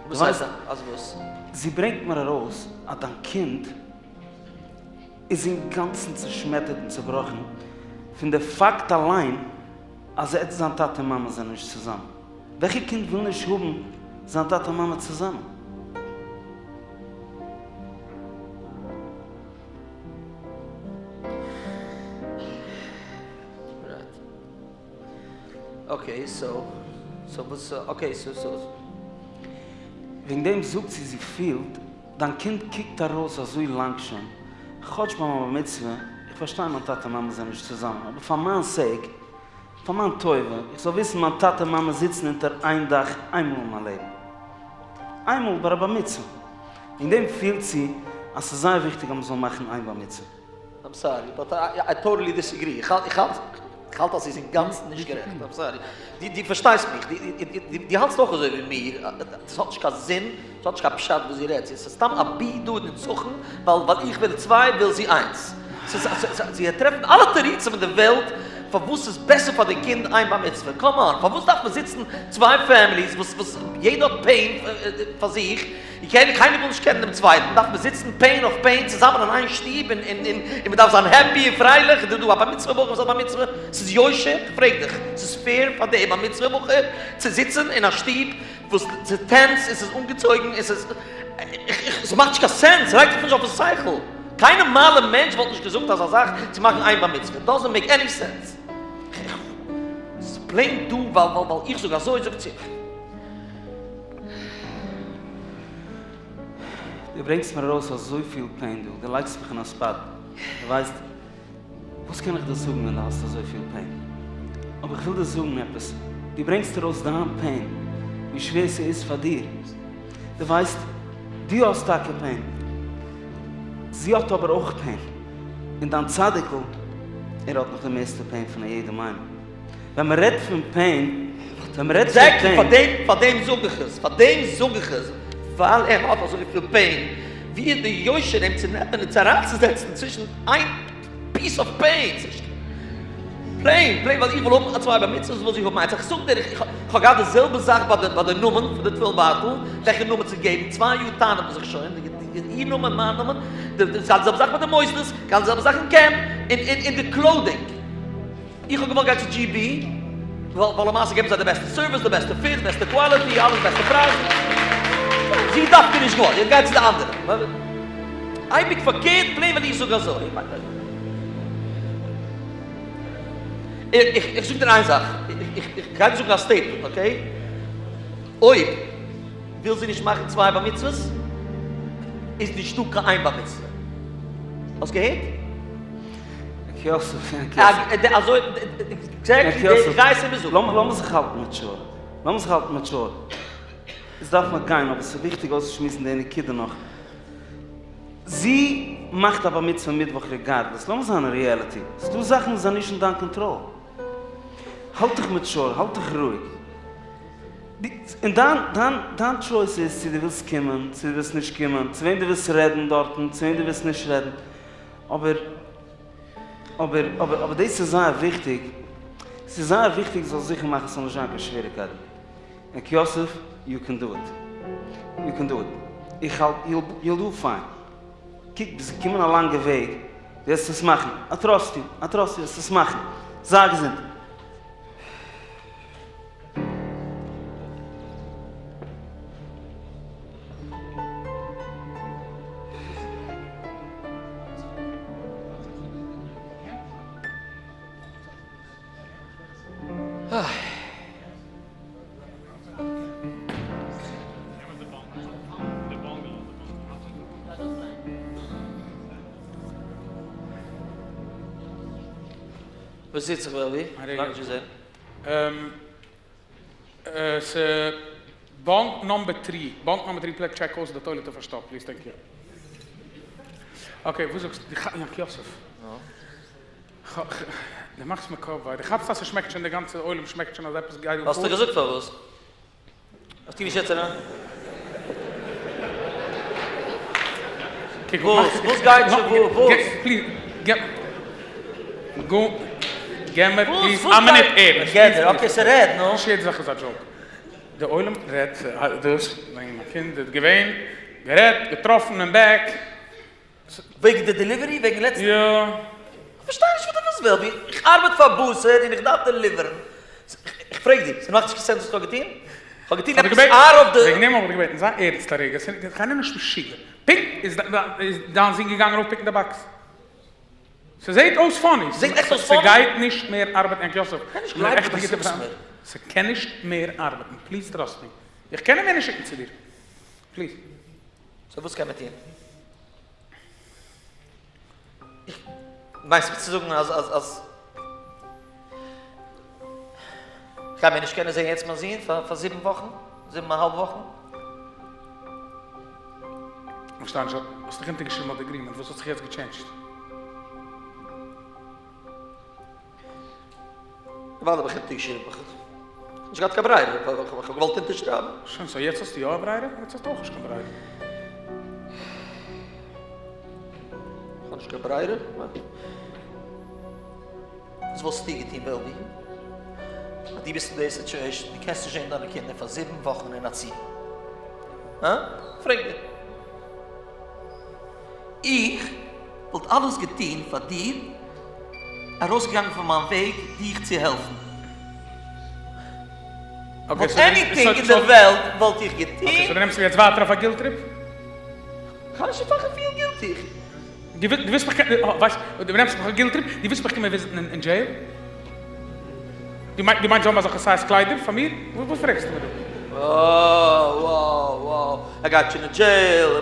וואס הייסט אז וואס? זי ברענגט מיר ארויס אז דיין קינד איז אינגאנצן צעשמעטערט און צעבראכן פון די פאקט אליין אז ער זיין טאטע און מאמע זענען נישט צוזאמען. וועלכע קינד וויל נישט האבן זיין טאטע און מאמע צוזאמען? Okay so so וואס okay so so. וועגן דעם זאגט זי זי פילט דיין קינד קוקט ארויס אזוי לאנג שוין, כאטש ביי מיין בר מצוה, איך פארשטיי מיין טאטע מאמע זענען נישט צוזאמען, אבער פאר מיין sake, פאר מיין טובה, איך זאל וויסן מיין טאטע מאמע זיצן אונטער איין דאך איינמאל אין מיין לעבן. איינמאל ביי א בר מצוה. וועגן דעם פילט זי אז ס'איז זייער וויכטיג אז מ'זאל מאכן איין בר מצוה. I'm sorry but I totally disagree, איך האלט איך האלט אז זי איז אינגאנצן נישט גערעכט, I'm sorry, דו פארשטייסט מיך, דו האלטסט אויך אזוי ווי מיר, עס האט נישט קיין זין, עס האט נישט קיין פשט וואס זי רעדט, ס'איז סתם אבי דא נצחון, ווייל ווייל איך וויל צוויי וויל זי איינס, זי טרעפט אלע תירוצים אין די וועלט פארוואס איז בעסער פאר די קינד איין בר מצוה? come on, פארוואס דארף מען זיצן צוויי families וואס וואס יעדער האט pain פאר זיך, קיינער וויל נישט קענען דעם צווייטן, דארף מען זיצן pain אויף pain צוזאמען אין איין שטוב און און און און מען דארף זיין happy און פרייליך, און דא א בר מצוה בחור וואס האט בר מצוה, ס'איז יושר? איך פרעג דיך, ס'איז fair פאר די בר מצוה בחור צו זיצן אין א שטוב וואס ס'איז tense און ס'איז אנגעצויגן און ס'איז, ס'מאכט נישט קיין sense, רייצט זיך נישט אויפן שכל. קיין נארמאלע מענטש וואלט נישט געזאגט אזא זאך צו מאכן איין בר מצוה, doesn't make any sense. ס'איז plain דא ווייל ווייל איך זאג אזוי זאגט זי. דו ברענגסט מיר ארויס אזויפיל pain דא, דו לייגסט מיך אין א spot, דו ווייסט, וואס קען איך דיר זאגן ווען דו האסט אזויפיל pain? אבער איך וויל דיר זאגן עפעס, דו ברענגסט ארויס דיין pain, ווי שווער ס'איז פאר דיר, דו ווייסט, דו האסט טאקע pain, זי האט אבער אויך pain, און דיין צדיק'ל, ער האט נאך די מערסטע pain פון א יעדעם איינעם. ווען מען רעדט פון pain, ווען מען רעדט פון pain. Exactly, פאר דעם זאג איך עס, פאר דעם זאג איך עס, ווייל ער האט אזויפיל pain, ווי איז די יושר אים צו נעמען און צו אריינצוזעצן צווישן איין piece of pain, ס'נישט plain, plain ווייל איך וויל האבן צוויי בר מצוות וויל זי האבן איינס, איך זאג דיר איך האב געהאט די זעלבע זאך ביי די ביי די נאמען פון די תפילין בייטל, וועלכע נאמען צו געבן, צוויי יאר טענה'ט מען זיך שוין, איר נאמען מיין נאמען, די זעלבע זאך מיט די מוסדות, די זעלבע זאך אין קעמפ, און און די clothing. איך האב געוואלט גיין צו GB, ווייל למעשה געבן זיי די בעסטע service, די בעסטע fit, בעסטע quality, אלעס בעסטע פרייזן. זי דווקא נישט געוואלט, זי האט גייט צו די אנדערע. אייביג פארקערט, plain ווען איך זאג אזוי. איך זאג דיר איין זאך, איך גיי דיר זאגן א statement, okay? אויב וויל זי נישט מאכן צוויי בר מצוות, איז נישטא קיין איין בר מצוה. האסט געהערט? יוסף, יוסף. אזוי, exactly, די גייסט אים זאגן. לאמיר זיך האלטן mature. לאמיר זיך האלטן mature. עס דארף נאך גיין, אבער עס איז וויכטיג אויסצושמועסן די נקודה נאך. זי מאכט א בר מצוה מיטוואך regardless. לאמיר זיין אין reality. ס'איז דא זאכן וואס זענען נישט אין דיין קאנטראל. האלט דיך mature, האלט דיך רואיג. און דיין, דיין, דיין choice איז צו דו ווילסט קומען, צו דו ווילסט נישט קומען, צו וועם דו ווילסט רעדן דארטן, צו וועם דו ווילסט נישט רעדן. אבער אבער אבער אבער דאס איז זייער וויכטיג, ס'איז זייער וויכטיג זאלסט זיכער מאכן ס'זאל נישט זיין קיין שוועריקייטן. יעקב יוסף, you can do it. You can do it. איך האלט, you'll do fine. קוק, ביסט געקומען א לאנגע וועג, דו וועסט עס מאכן. I trust you, I trust you, וועסט עס מאכן. זיי געזונט. וואס טוט זיך וועלווי? לאנג נישט געזען. ס'באנק number three, bunk number three please check אויס די toilet איז פארשטאפט please thank you. Okay וואס זאגסטו יענקי יוסף? דו מאכסט מיר קאפ וויי, דו כאפסט אז ס'שמעקט שוין די גאנצע עולם שמעקט שוין אז עפעס גייט דא פאר? האסטו געזאגט פארוואס? האסטו נישט יעצט אריין? וואס? וואס גייט שוין וואו? וואס? Please געב געב מיר please א מינוט ערנסט. געב okay ס'רעד נו. נישט יעדע זאך איז א joke. די עולם רעדט דאס וועגן מיין קינד איז געווען גערעדט געטראפן אין back. וועגן די delivery? וועגן לעצטע? יא. כ'פארשטיי נישט וואס דו ווילסט וועלווי, איך ארבעט פאר בשר און איך דארף דעליווערן. איך פרעג דיר, ס'מאכט נישט קיין sense וואס כ'האב געטון? כ'האב געטון עפעס out of the. וועגן דעם האב איך דיך געבעטן, זיי ערנסט א רגע, ס'איז קיינער נישט משוגע. פונקט איז דיין זון געגאנגען אויפפיקן די box. ס'זעט אויס funny. ס'זעט עכט אויס funny? ס'גייט נישט מער ארבעטן יענקי יוסף. כ'קען נישט גלייבן וואס דו זאגסט מיר. ס'קען נישט מער ארבעטן, please trust me. איך קען אים מער נישט שיקן צו דיר. Please. So וואס קען מען טון? איך מיינסט מיר צו זאגן אז אז אז כ'גיי מער נישט קענען זען יעצט מיין זון פאר פאר זיבן וואכן? זיבן א האלב וואכן? כ'פארשטיי נישט, האסט דיך אונטערגעשריבן אויף די agreement, וואס האט זיך יעצט געטשענדזשט? אוודאי האב איך אונטערגעשריבן, איך האב נישט געהאט קיין ברירה, איך האב געוואלט אונטערשרייבן. שוין, so יעצט האסטו יא א ברירה? יעצט האסטו אויך נישט קיין ברירה. איך האב נישט קיין ברירה? וואס וואלסטו געטון וועלווי? אז דו ביסט אין די situation, דו קענסט נישט זען דיינע קינדער פאר זיבן וואכן אין א צי. הא? פרעג דיר. איך וואלט אלעס געטון פאר דיר, ארויסגעגאנגען פון מיין וועג דיך צו העלפן. וואלט anything אין די וועלט וואלט איך געטון. Okay, so דו נעמסט מיך יעצט ווייטער אויף א guilt trip? כ'האב נישט פאר פיל guilty. דו ווילסט מיך ווייסט, דו נעמסט מיך אויף א guilt trip, דו ווילסט מיך קומען visit ן אין jail? דו מיינסט זיי האבן אזעלכע size קליידער פאר מיר? וואס פרעגסטו מיר דא? wow wow wow, ער גייט שוין אין jail,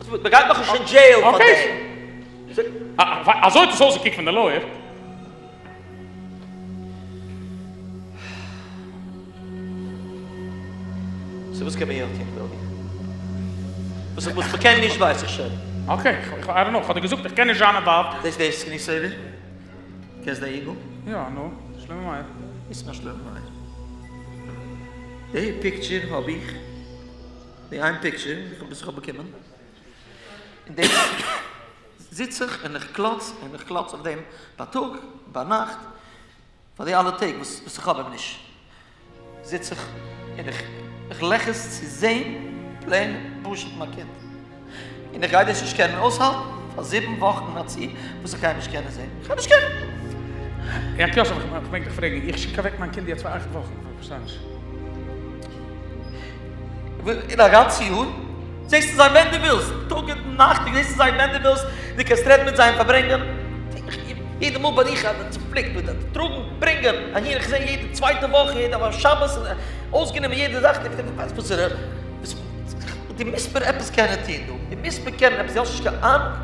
מען גייט נאכנישט אין jail פאר דעם. אזוי האט עס אויסגעקוקט פון די lawyer. So וואס קען מען יא טון וועלווי? וואס וואס מ'קען נישט ווייס איך שוין. Okay, I don't know, כ'האב דיר געזאגט איך קען נישט זיין involved. דאס דאס screen saver? קענסט די אינגל? יא, נו, שלמה מאיר. ווי איז שלמה מאיר? די picture האב איך, די איין picture וואס איך האב באקומען, און דאס זיץ איך און איך קלאץ און איך קלאץ אויף דעם בייטאג, ביינאכט, פאר די אלע טעג וואס איך האב אים נישט, זיץ איך און איך איך לעכעס צו זען plain פשוט מיין קינד, און איך גיי דאס נישט קענען אויסהאלטן פאר זיבן וואכן א צי וואס איך גיי אים נישט קענען זען, איך גיי נישט קענען. יענקי יוסף, איך מעג דיך פרעגן, איך שיק אוועק מיין קינד יעצט פאר אכט וואכן, איך פארשטיי נישט. אין א גאנצע יאר זעסטו זיי ווען דו ווילסט, טאג און נאכט, דו זעסט זיי ווען דו ווילסט, דו קענסט רעדן מיט זיי און פארברענגען, יעדע מאל בין איך צופליקט מיט טראגן, ברענגען, אהין, איך זע יעדע צווייטע וואך, יעדע שבת, אויסגענומען יעדע זאך, דו מוזט מיר עפעס קענען טון דא, דו מוזט מיר קענען עפעס, דו האסט נישט קיין אהנונג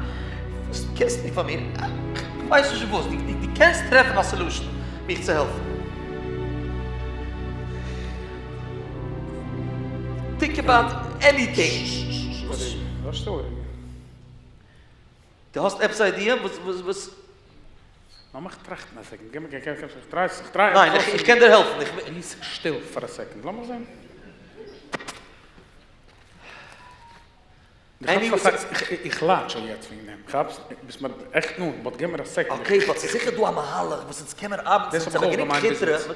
וואס דו קענסט טון פאר מיר, איך ווייס נישט וואס, דו קענסט טרעפן א solution מיך צו העלפן. Think about anything. דו האסט עפעס א idea וואס וואס? לאמיך טראכטן א second, גיב מיר איך try איך try. ניין איך קען דיר העלפן. פליז שטיל פאר א second, לאמיך זען. איך לייד שוין יעצט וועגן דעם, כאפסט? ביסט מיר עכט נאנט, but גיב מיר א second. Okay, but ס'איז זיכער דא א מהלך וואס אונז קען מיר ארבעטן, דאס האב איך אויך געמיינט ביז יעצט.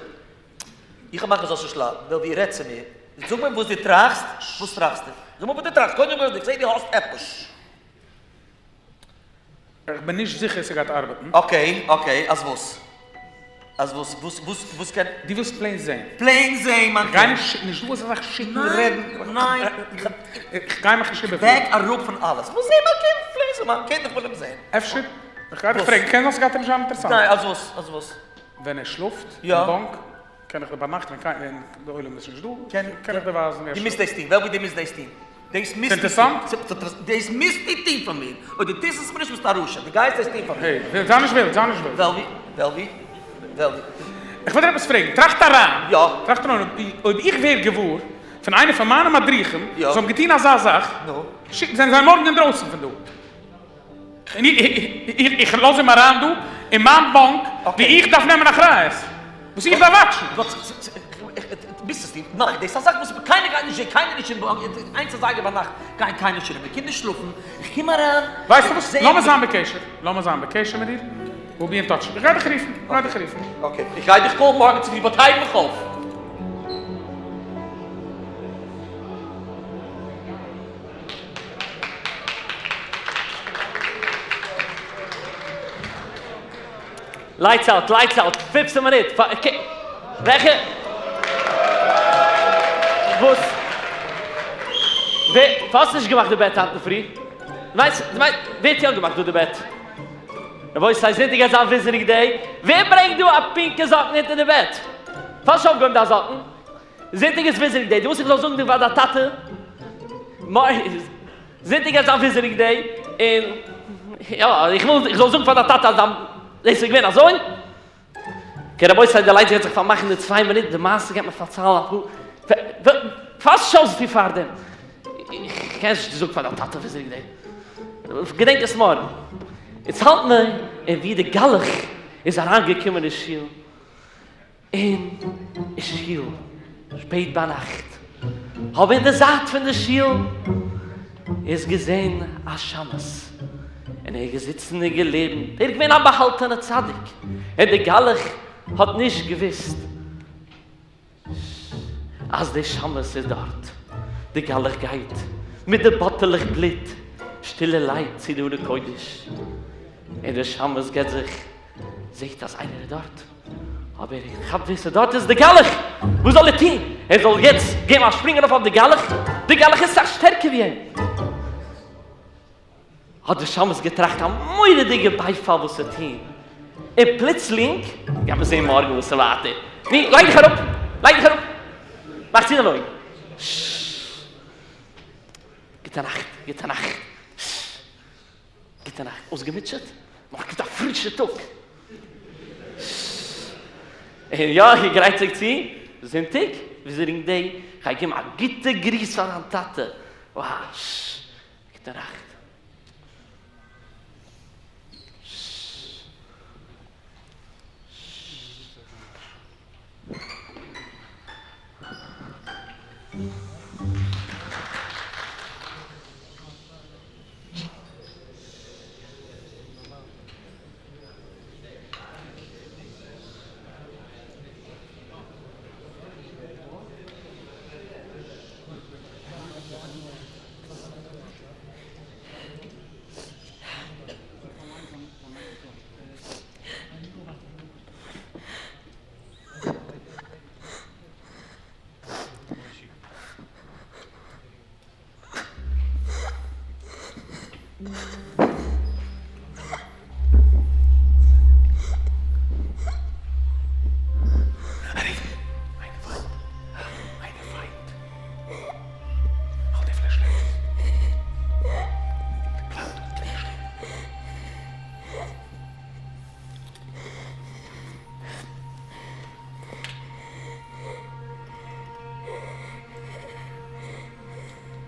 איך האב מאכן זאלסט נישט ליידן, וועלווי רעד צו מיר, זאג מיר וואס דו טראכסט, וואס טראכסטו? זאג מיר וואס דו טראכסט, קודם כל איך זעה דו האסט עפעס. איך בין נישט זיכער ס'גייט ארבעטן. Okay okay, אז וואס? אז וואס? וואס וואס וואס קען. דו ווילסט plain זעהן. Plain זעהן מיין קינד. כ'גיי נישט, נישט דא אזא זאך שיקן רעדן. ניין ניין. כ'גיי מיך נישט איבערפירן. Back אראפ פון אלעס. כ'וויל זעהן מיין קינד, plain זעהן מיין קינד, איך וויל אים זעהן. אפשר? כ'גיי דיך פרעגן, קען זיין ס'גייט דיר נישט זיין אינטערעסאנט. ניין, אז וואס? אז וואס? ווען ער שלאפט אין bunk, קען איך דיר ביינאכט ווען קיין ווען די עולם איז נישט דא, קען איך דיר ווייזן ווי ער דו שלאפט. מוזט דאס טון, וועלווי דו מוזט דאס טון. דאס מוזטו אינטערעסאנט? דאס מוזטו טון פאר מיר, אויב דו טוסט עס מיר נישט ביסטו א רשע, דו גייסט דאס טון פאר מיר. Hey, זיי נישט ווילד, זיי נישט ווילד. וועלווי, וועלווי, וועלווי. איך וויל דיר עפעס פרעגן, טראכט אריין, יא. טראכט אריין, אויב איך ווער געוואר פון איינער פון מיינע מדריכים, יא. זיי האבן געטון אזא זאך, נו. זענען זיי מארגן אינדרויסן פון דא. און איך לאז אים אריין דא אין מיין bunk ווי איך דארף נעמען אחריות, וואס איך דארף watch ן. ביסט עס ניין, דאס איז א זאך וואס קיינער גייט נישט זען, קיינער נישט אין bunk, איינס אזייגער ביינאכט גייען קיינער נישט ארום, די קינדער שלאפן, איך קום אריין, ווייסטו וואס, לאמיר זיין בקשר, לאמיר זיין בקשר מיט דיר, we'll be in touch, איך גיי דיך רופן, איך גיי דיך רופן. Okay, איך גיי דיך call ן מארגן צופרי, but הייב מיך אויף. Lights out, lights out, פופצן מינוט, וועלכע? וואס? ווער? פארוואס האסטו נישט געמאכט די בעט היינט אינדערפרי? ווייסט, ווער האט יא געמאכט דא די בעט? רבותי, זונטאג גייט זיין visiting day, ווער ברענגט דא א פינקע זאקן אונטער די בעט? פארוואס נישט אויפגעהויבן דיין זאקן? זונטאג איז visiting day, דו ווילסט איך זאל זאגן פאר דיין טאטע? זונטאג גייט זיין visiting day, און יא, איך וויל איך זאל זאגן פאר דיין טאטע אז דיין דאס איז געווען אזוי? Okay רבותי, די lights גייט זיך פארמאכן אין צוויי מינוט, די מעשה גייט מען פארציילן אפאר, פארוואס שאלסטו פארדעם? איך קען נישט זאגן פאר דיין טאטע visiting day, געדענק עס מארגן. יעצט האלט מען אין ווי די גלח איז אריינגעקומען אין שול, אין שול שפעט ביינאכט, האב אין די זייט פון די שול איז געזען א שמש, און ער איז געזיצן און געלערנט, ער איז געווען א באהאלטענע צדיק, און די גלח האט נישט געוויסט אז די שמש איז דארט. די גלח גייט מיט די באטעלעך בלוט שטילערהייט צו די ארון קודש, און די שמש געט זיך זעט אז איינער איז דארט, אבער ער כאפט ווער ס'איז דארט איז די גלח! וואס זאל ער טון? ער זאל יעצט געבן א שפרינג ארויף אויף די גלח? די גלח איז סאך שטערקער ווי אים! האט די שמש געטראכט א מורא'דיגע בייפאל וואס צו טון, און פלוצלינג, גייט מען זען מארגן וואס איז ווייטער, נו, לייג דיך אראפ, לייג דיך אראפ, מאך צו דיין אויגן, ששש, גוטע נאכט, גוטע נאכט, ששש, גוטע נאכט, אויסגעמוטשעט? מארגן קומט א פרישע טאג, ששש, און יא, ער גרייט זיך צו, זונטאג, visiting day, כ'גיי געבן א גוטע גריס פאר דיין טאטע, וואו, ששש. גוטע נאכט.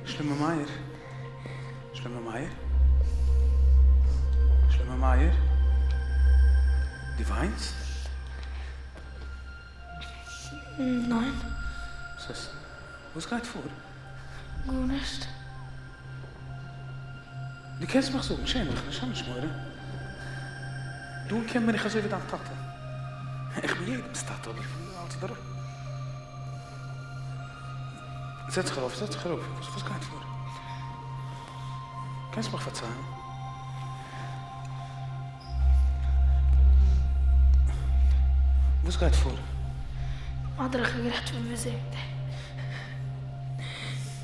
שלמה מאיר, שלמה מאיר, שלמה מאיר, דו וויינסט? ניין. וואס איז? וואס גייט פאר? גארנישט. דו קענסט מיך זאגן, שעם דיך נישט, האב נישט מורא. דא קען מען איך אזוי ווי דיין טאטע. איך בין יעדעמ'ס טאטע, אבער איך בין אלץ דער. זעץ זיך ארויף, זעץ זיך אראפ, וואס גייט פאר? קענסט מיך פארציילן? וואס גייט פאר? מדריך האט גערעדט פון visiting day.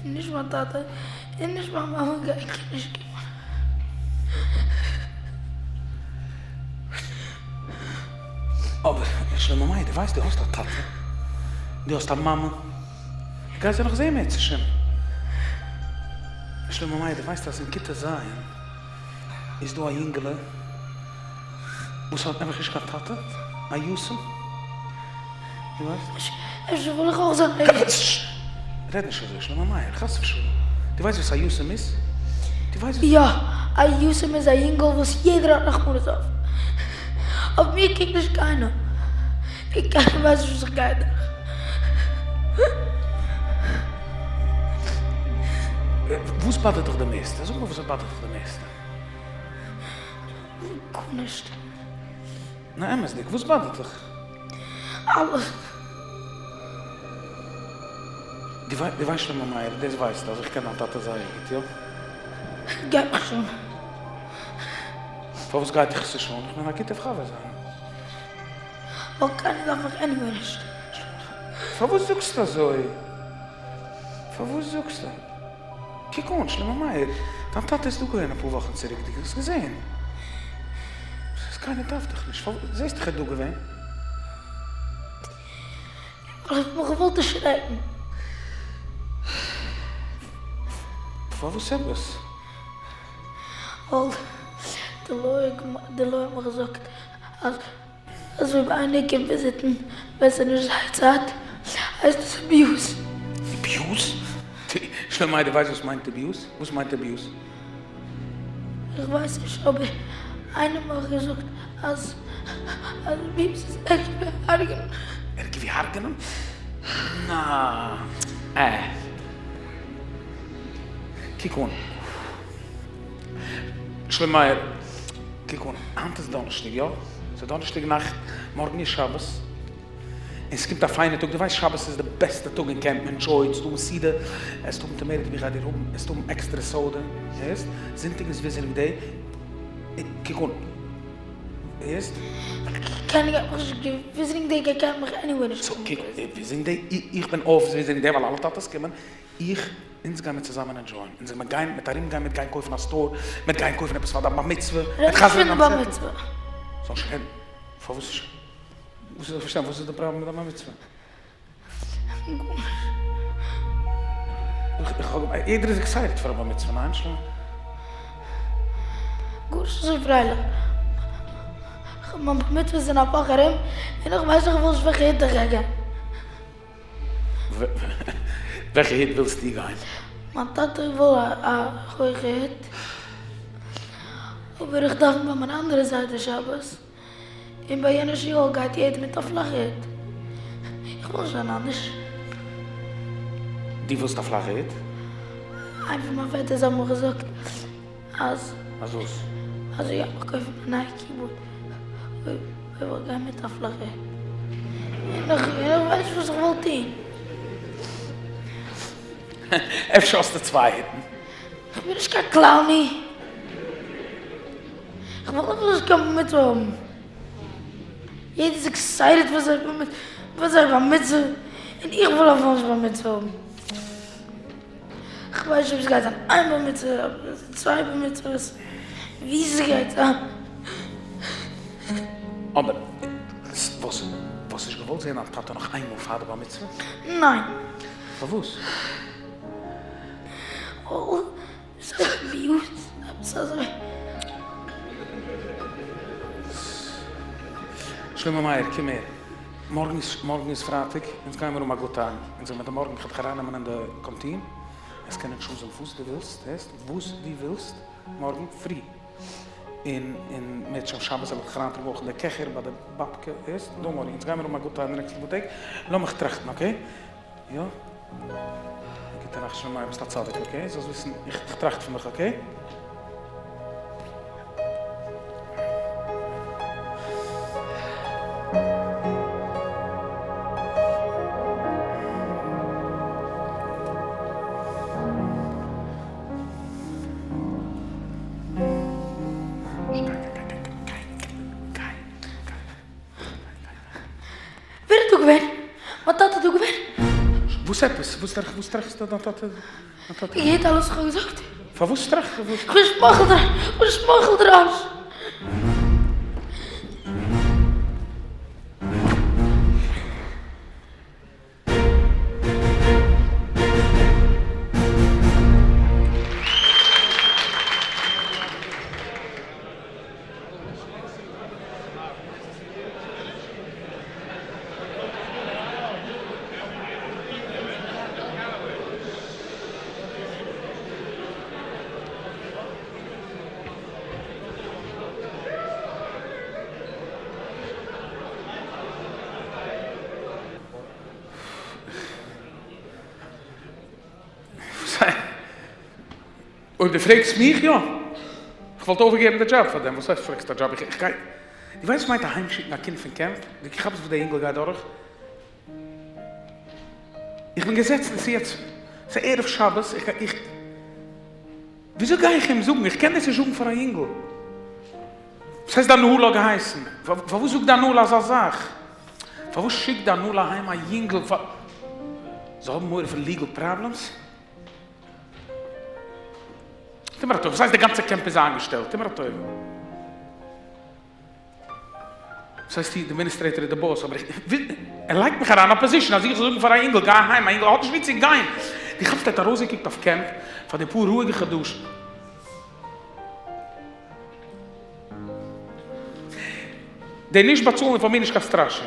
נישט מיין טאטע און נישט מיין מאמע גייען נישט קומען. אבער שלמה מאיר דו ווייסט דו האסט א טאטע, דו האסט א מאמע, דו גייסט זיי נאך זעהן מערצעשעם. שלמה מאיר דו ווייסט אז אין כיתה ז' איז דא א יונגעלע וואס האט נעבעך נישט קיין טאטע, א יתום, דו ווייסט? אפשר וויל איך אויך זיין א יתום. רעד נישט אזוי שלמה מאיר, חס ושלום, דו ווייסט וואס א יתום איז? דו ווייסט וואס. יא, א יתום איז א יונגעל וואס יעדער האט רחמנות אויף. אויף מיר קוקט נישט קיינער. און קיינער ווייסט נישט וואס איך גיי דורך. וואס באדערט דיך די מערסטע? זאג מיר וואס באדערט דיך די מערסטע? גארנישט. נאר אמת'דיג, וואס באדערט דיך? אלעס. דו ווייסט שלמה מאיר, דאס ווייסטו אז איך קען דיין טאטע זייער גוט, יא? גייט מיך שוין. פארוואס גייט דיך עס נישט אן? איך בין א גוטער חבר זיינער. ווייל קיינער דארף מיך anyway נישט. פארוואס זאגסטו אזוי? פארוואס זאגסטו? קוק אן, שלמה מאיר, דיין טאטע איז דא געווען אפאר וואכן צוריק, דו האסט געזען? ס'איז קיינער דארף דיך נישט, פארוואס זעסט דאך ער איז דא געווען? ווייל איך האב מיך געוואלט דערשרעקן. פארוואס עפעס? ווייל די לויער האט מיך געזאגט אז אז אויב איינער קומט וויזיטן ווען ס'איז נישט זייער צייט הייסט עס abuse. Abuse? שלמה דו ווייסט וואס מיינט abuse? וואס מיינט abuse? איך ווייס נישט אבער איינער האט מיך געזאגט אז אז abuse איז ערגער ווי הרג'נען. ערגער ווי הרג'נען? נא. אה. קוק אן. שלמה מאיר, קוק אן, היינט איז דאנערשטאג, יא? ס'איז דאנערשטאג נאכט. מארגן איז שבת, און ס'קומט א פיינע טאג, דו ווייסט שבת איז די בעסטע טאג אין קעמפ, מען ענדשויט, ס'דא סעודה, עסט האבן טאמעיטא ווי כ'גיי דיר האבן, עסט האבן עקסטערע סאודע, הערסט? זונטאג איז וויזיטינג דעי, קוק אן, הערסט? קיינער גייט מיך נישט, וויזיטינג דעי גייט קיינער מיך עניוועי נישט סאו קוק, וויזיטינג דעי, איך בין אויף וויזיטינג דעי ווייל אלע טאטעס קומען, איך, אונז גיימיר צוזאמען ענדשויען, אונז גיימיר גיין, מ'עט ארום גיין, מ'עט גיין קויפן א סטאר, מ'עט גיין קויפן עפעס פאר דיין בר מצוה, רעד נישט פון די בר מצוה. זאל נישט רעדן? פארוואס נישט? וואס איז, איך פארשטיי, וואס איז די פראבלעם מיט דיין בר מצוה? גארנישט. איך האב, יעדער איז עקסייטעד פאר א בר מצוה, ניין שלמה? גארנישט אזוי פרייליך. מיין בר מצוה איז אין א וואך ארום, און איך ווייס נאך נישט וועלכע הוט איך גיי גיין. וועלכע הוט ווילסטו גיין? מיין טאטע וויל א הויכע הוט, אבער איך דאוון ביי מיין אנדערע זיידע שבת, און ביי יענע שיעור גייט יעדער מיט א פלאכע הוט, איך וויל נישט זיין אנדערש. דו ווילסט א פלאכע הוט? איינער פון מיין פעטערס האבן מיר געזאגט אז. אז וואס? אז איך גיי מיך קויפן א נייע keyboard אויב איך גיי מיט א פלאכע הוט. און איך ווייס נישט וואס איך וואלט טון. אפשר האסטו צוויי הוטן? איך בין נישט קיין קלאוני. איך וויל נאך נישט קיין בר מצוה האבן. יעדער איז excited פאר זייער בר מצוה, פאר זייער בר מצוה, און איך וויל אפילו נישט בר מצוה האבן. איך ווייס נישט אויב ס'גייט זיין איין בר מצוה, אדער צוויי בר מצוות, ווי ס'גייט זיין. אבער וואס, וואלסט נישט געוואלט זען דיין טאטע נאך איינמאל פאר די בר מצוה? ניין. פארוואס? ווייל ס'איז מיאוס, עפעס אזוי. שלמה מאיר, קום הער. מארגן איז מארגן איז פרייטאג, אונז גיימיר האבן א good time. אונז גיימיר מארגן, כ'וועל דיך ארייננעמען אין די קאנטין, עסט קענען טשוזען וואס דו ווילסט, הערסט? וואס דו ווילסט, מארגן פרי. און און מערטשעם שבת וועל איך דיך אריינטראגן אויך אין די קעכער ביי די באבקע, הערסט? don't worry, אונז גיימיר האבן א good time די נעקסטע פאר טעג. לאמיך טראכטן, okay? יא? גוטע נאכט שלמה מאיר, ביסט א צדיק, okay? זאלסט וויסן, איך טראכט פון דיך, okay? ווער איז דא געווען? מיין טאטע איז דא געווען? וואס עפעס? וואס טראכסטו דיין טאטע? איר הערט אלעס וואס איך האב געזאגט? פארוואס טראכט איך וואס? כ'בין שמייכל דראש! כ'בין שמייכל דראש! אויב דו פרעגסט מיך, יא. איך וואלט אויפגעגעבן די דזשאב פאר דעם. וואס הייסט פרעגסט א דזשאב? איך גיי. דו ווייסט וואס מיינט אהיימשיקן א קינד פון קעמפ? דו כאפסט וואס דער אינגל גייט דורך? איך בין געזעצן, ס'איז יעצט, ס'איז ערב שבת, איך גיי, איך, וויאזוי גיי איך אים זאגן? איך קען דאס נישט זאגן פאר א אינגל. וואס הייסט די הנהלה האט געהייסן? פארוואס זאגט די הנהלה אזא זאך? פארוואס שיקט די הנהלה אהיים א יונגל? זיי האבן מורא פון legal problems? טו מיר א טובה, וואס הייסט די גאנצע קעמפ איז איינגעשטעלט? טו מיר א טובה. וואס הייסט די administrator איז די boss? אבער איך וויל, ער לייגט מיך אריין אין א position אז איך זאל זאגן פאר א אינגל גיי אהיים, א אינגל האט נישט וואו צו גיין. דו כאפסט ער האט ארויסגעקוקט אויף קעמפ פאר די פאר רואיגע חדשים. די נישט באצאלן איז פאר מיר נישט קיין סטראשע.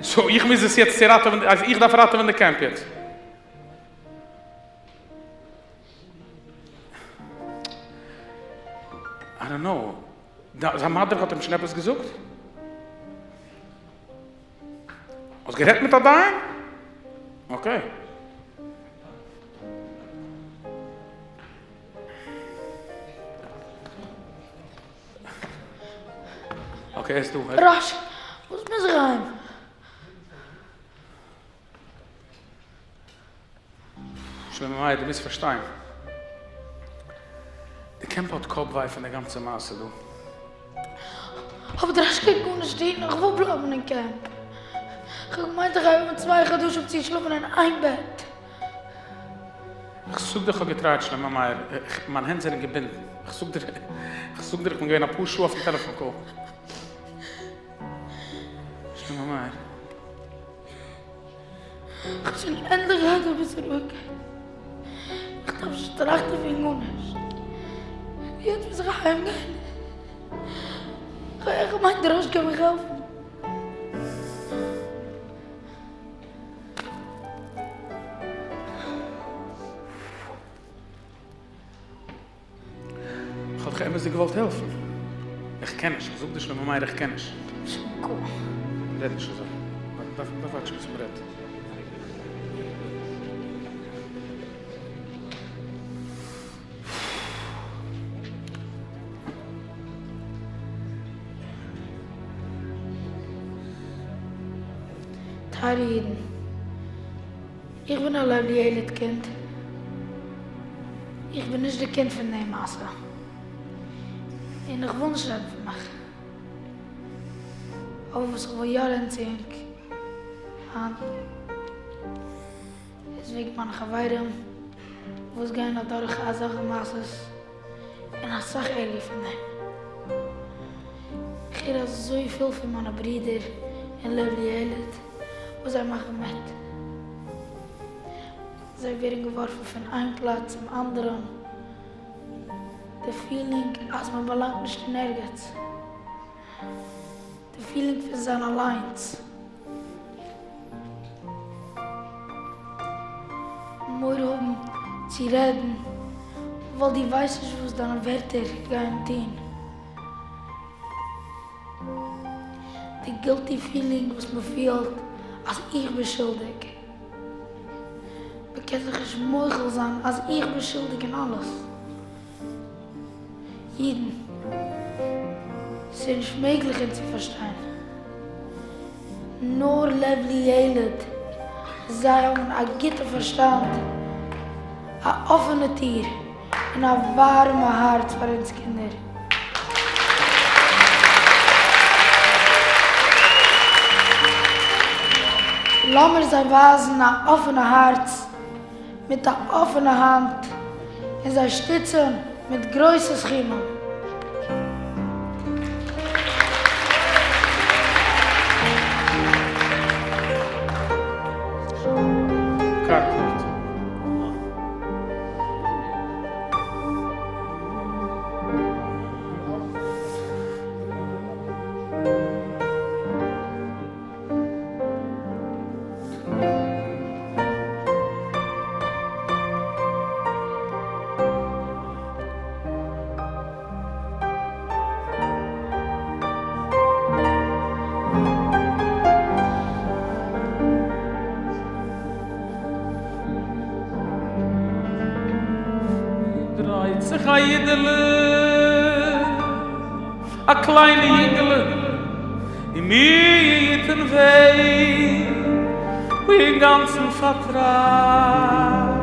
so איך מוז עס יעצט צו ראטעווען, אז איך דארף ראטעווען די קעמפ יעצט. I don't know. זיין מדריך האט אים שוין עפעס געזאגט? האסט גערעדט מיט א דיין? okay. Okay, ער איז דא. ראש, וואס מוז איך אהיים? שלמה מאיר, דו מוזט פארשטיין. די קעמפ האט קאפ וויי פון די גאנצע מעשה דא. אבער דער ראש קען גארנישט טון, איך וויל בלייבן אין קעמפ. איך האב געמיינט איך גיי האבן צוויי חדשים צו שלאפן אין איין בעט. איך זאג דיר איך האב געטרייט שלמה מאיר, מיין הענט זענען געבינדן. איך זאג דיר, איך זאג דיר איך בין געווען אפאר שעה אויפן טעלעפאן call. שלמה מאיר. כ'האב שוין ענדליך געהאט אביסל רואיגקייט, איך דארף נישט טראכטן פון גארנישט, יעצט מוז איך אהיים גיין, כ'האב געמיינט דער ראש קען מיך העלפן. כ'האב דיך אמת'דיג געוואלט העלפן. איך קען נישט, איך זאג דיר שלמה מאיר איך קען נישט. רעד נישט אזוי. דארף וואטשן וואס מ'רעדט. טייערע אידן, איך בין א לב לילד קינד. איך בין נישט די קינד פון די מעשה. און איך וויל נישט רעדן פון מיך. אבער וואס איך וויל יא רעדן צו ענק היינט איז וועגן מיינע חברים וואס גייען אדורך אזעלכע מעשות און אסאך ערגער פון דעם. איך הער אזויפיל פון מיינע ברידער אין לב לילד וואס זיי מאכן מיט. זיי ווערן געווארפן פון איין פלאץ צום אנדערן, די feeling אז מען באלאנגט נישט אין ערגעץ, די feeling פון זיין אליינס, מורא האבן צו רעדן ווייל דו ווייסט נישט וואס דיינע ווערטער גייען טון, די guilty feeling וואס מען פילט אז איך בין שולדיג. מען קען זיך נישט מוחל זיין אז איך בין שולדיג אין אלעס. אידן, ס'איז נישט מעגליך אונז צו פארשטיין. נאר לב לילד, זיי האבן א גוטע פארשטאנד, א אפענע טיר און א ווארעמע הארץ פאר אונז קינדער. לאמיר זיי ווייזן א אפענע הארץ מיט א אפענע האנט און זיי שטיצן מיט גרויסע סכומים. דרייט זיך א אידעלע, א קליינע יונגעלע, אין מיטן וועג, אינגאנצן פארטראכט,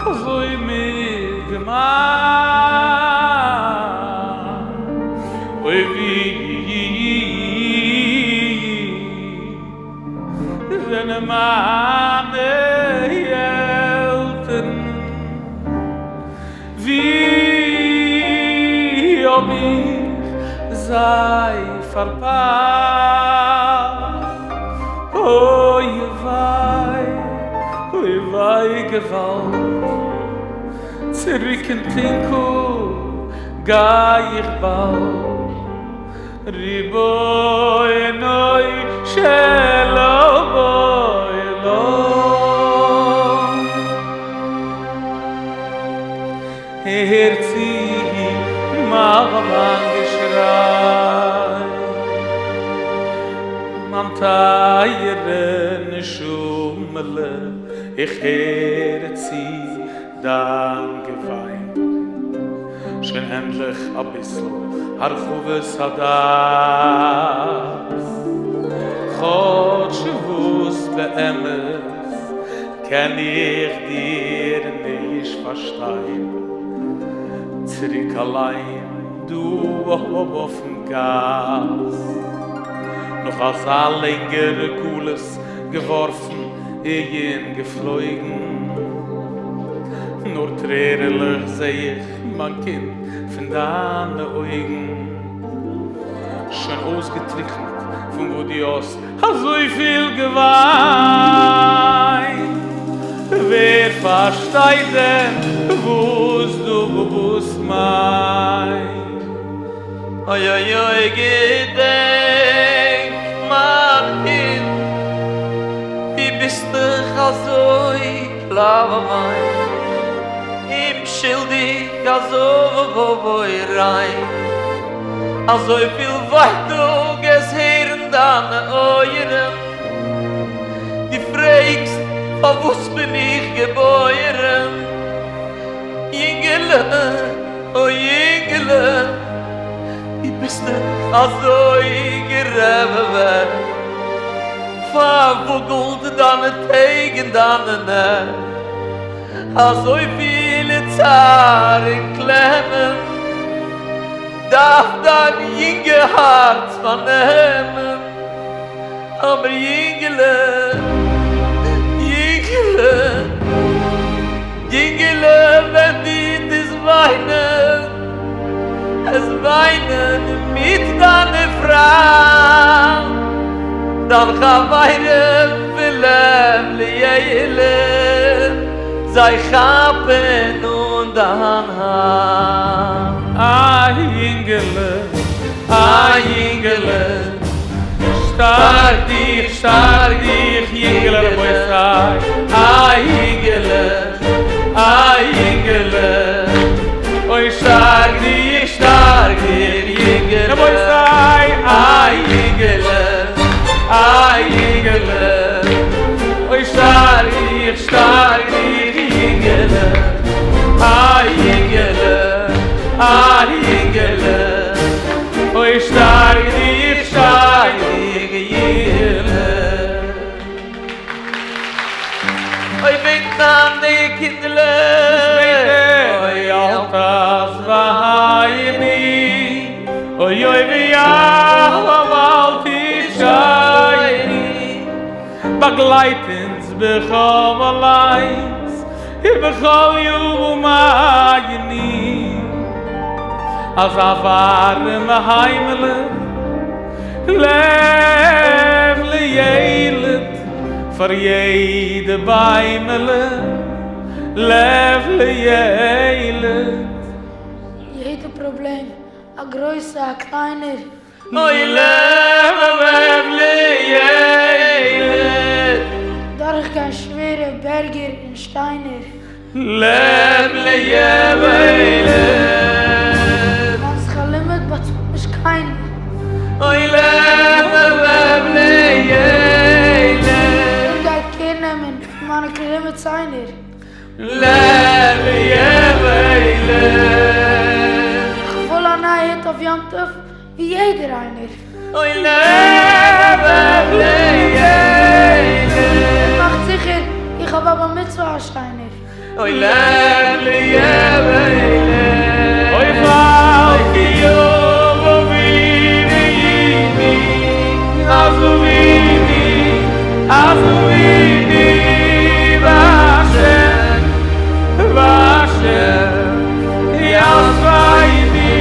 אזוי מיט געמאכט, אוי ווי זענען מיינע עלטערן? ווי האב איך זיי פארפאסט? אוי וויי, אוי וויי געוואלד, צוריק אין טונקל גיי איך באלד. ריבונו של עולם. הער צו מיין געשריי, מיין טייערע נשמה'לע, איך הער צו דיין געוויין. שוין ענדליך אביסל הרחבת הדעת, כאטש וואס באמת קען איך דיר נישט פארשטיין, צוריק אליין דא אויפן גאס, נאך אזא לענגערע גלות געווארפן און געפלויגן, נאר טרערעלעך זע איך מיין קינד פון דיינע אויגן, שוין אויסגעטריקנט פון וואס דו האסט אזויפיל געוויינט, ווער פארשטייט דען וואס דאס מיינט? אוי אוי אוי געדענק מיין קינד, דו ביסט דאך אזוי קליין, אומשולדיג אזוי ריין, אזויפיל ווייטאג עס הערן דיינע אויערן, דו פרעגסט פארוואס בין איך געבוירן, יונגעלע אוי יונגעלע, דו ביסט דאך אזוי גערעוועוועט, פארוואגלט דיינע טעג און דיינע נעכט, אזויפיל צער און קלעמען, דארף דיין יונגע הארץ פארנעמען, אבער יונגעלע, יונגעלע, יונגעלע ווען דו טוסט וויינען, עס וויינען מיט דיינע פריינט, דיין חברים פון לב לילד, זיי כאפן אן דיין האנט. א יונגעלע, א יונגעלע, שטארק דיך, שטארק דיך, יונגעלע רבותי, א יונגעלע, א יונגעלע, אוי שטארק דיך, שטארק דיך, יונגעלע רבותי, א יונגעלע, א יונגעלע, אוי שטארק דיך, שטארק דיך, יונגעלע, א יונגעלע, א יונגעלע, אוי שטארק דיך, שטארק דיך, יונגעלע. אוי בעט דיין די קינדערלעך. אוי אל תעזבני, אוי אוי ואל תטשני, באגלייט אונז בכל עת ובכל ימינו, אזא ווארעמע היימעלע, לב לילד, פאר יעדע ביימעלע, לב לילד. יעדע פראבלעם, א גרויסע א קליינער. אוי לב לב לילד. דורכגיין שווערע בערגער און שטיינער. לב לילד. מיין שכר לימוד באצאלט נישט קיינער. אוי לב לב לילד. ווער גייט קער נעמען פון מיינע קרומע ציינער? לב לילד. כ'וויל א נייע הוט אויף יום טוב ווי יעדער איינער. אוי לב לב לילד. מאכט זיכער איך האב א בר מצוה א שיינער. אוי לב לילד. אוי ווייל כי יבוא אבי ואמי עזוביני עזוביני והשם והשם יעזבני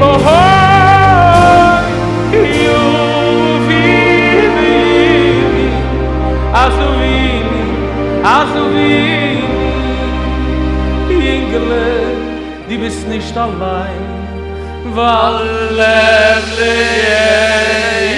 אוי כי יבוא אבי ואמי עזוביני עזוביני יונגעלע דו ביסט נישט אליין ווייל לב לילד.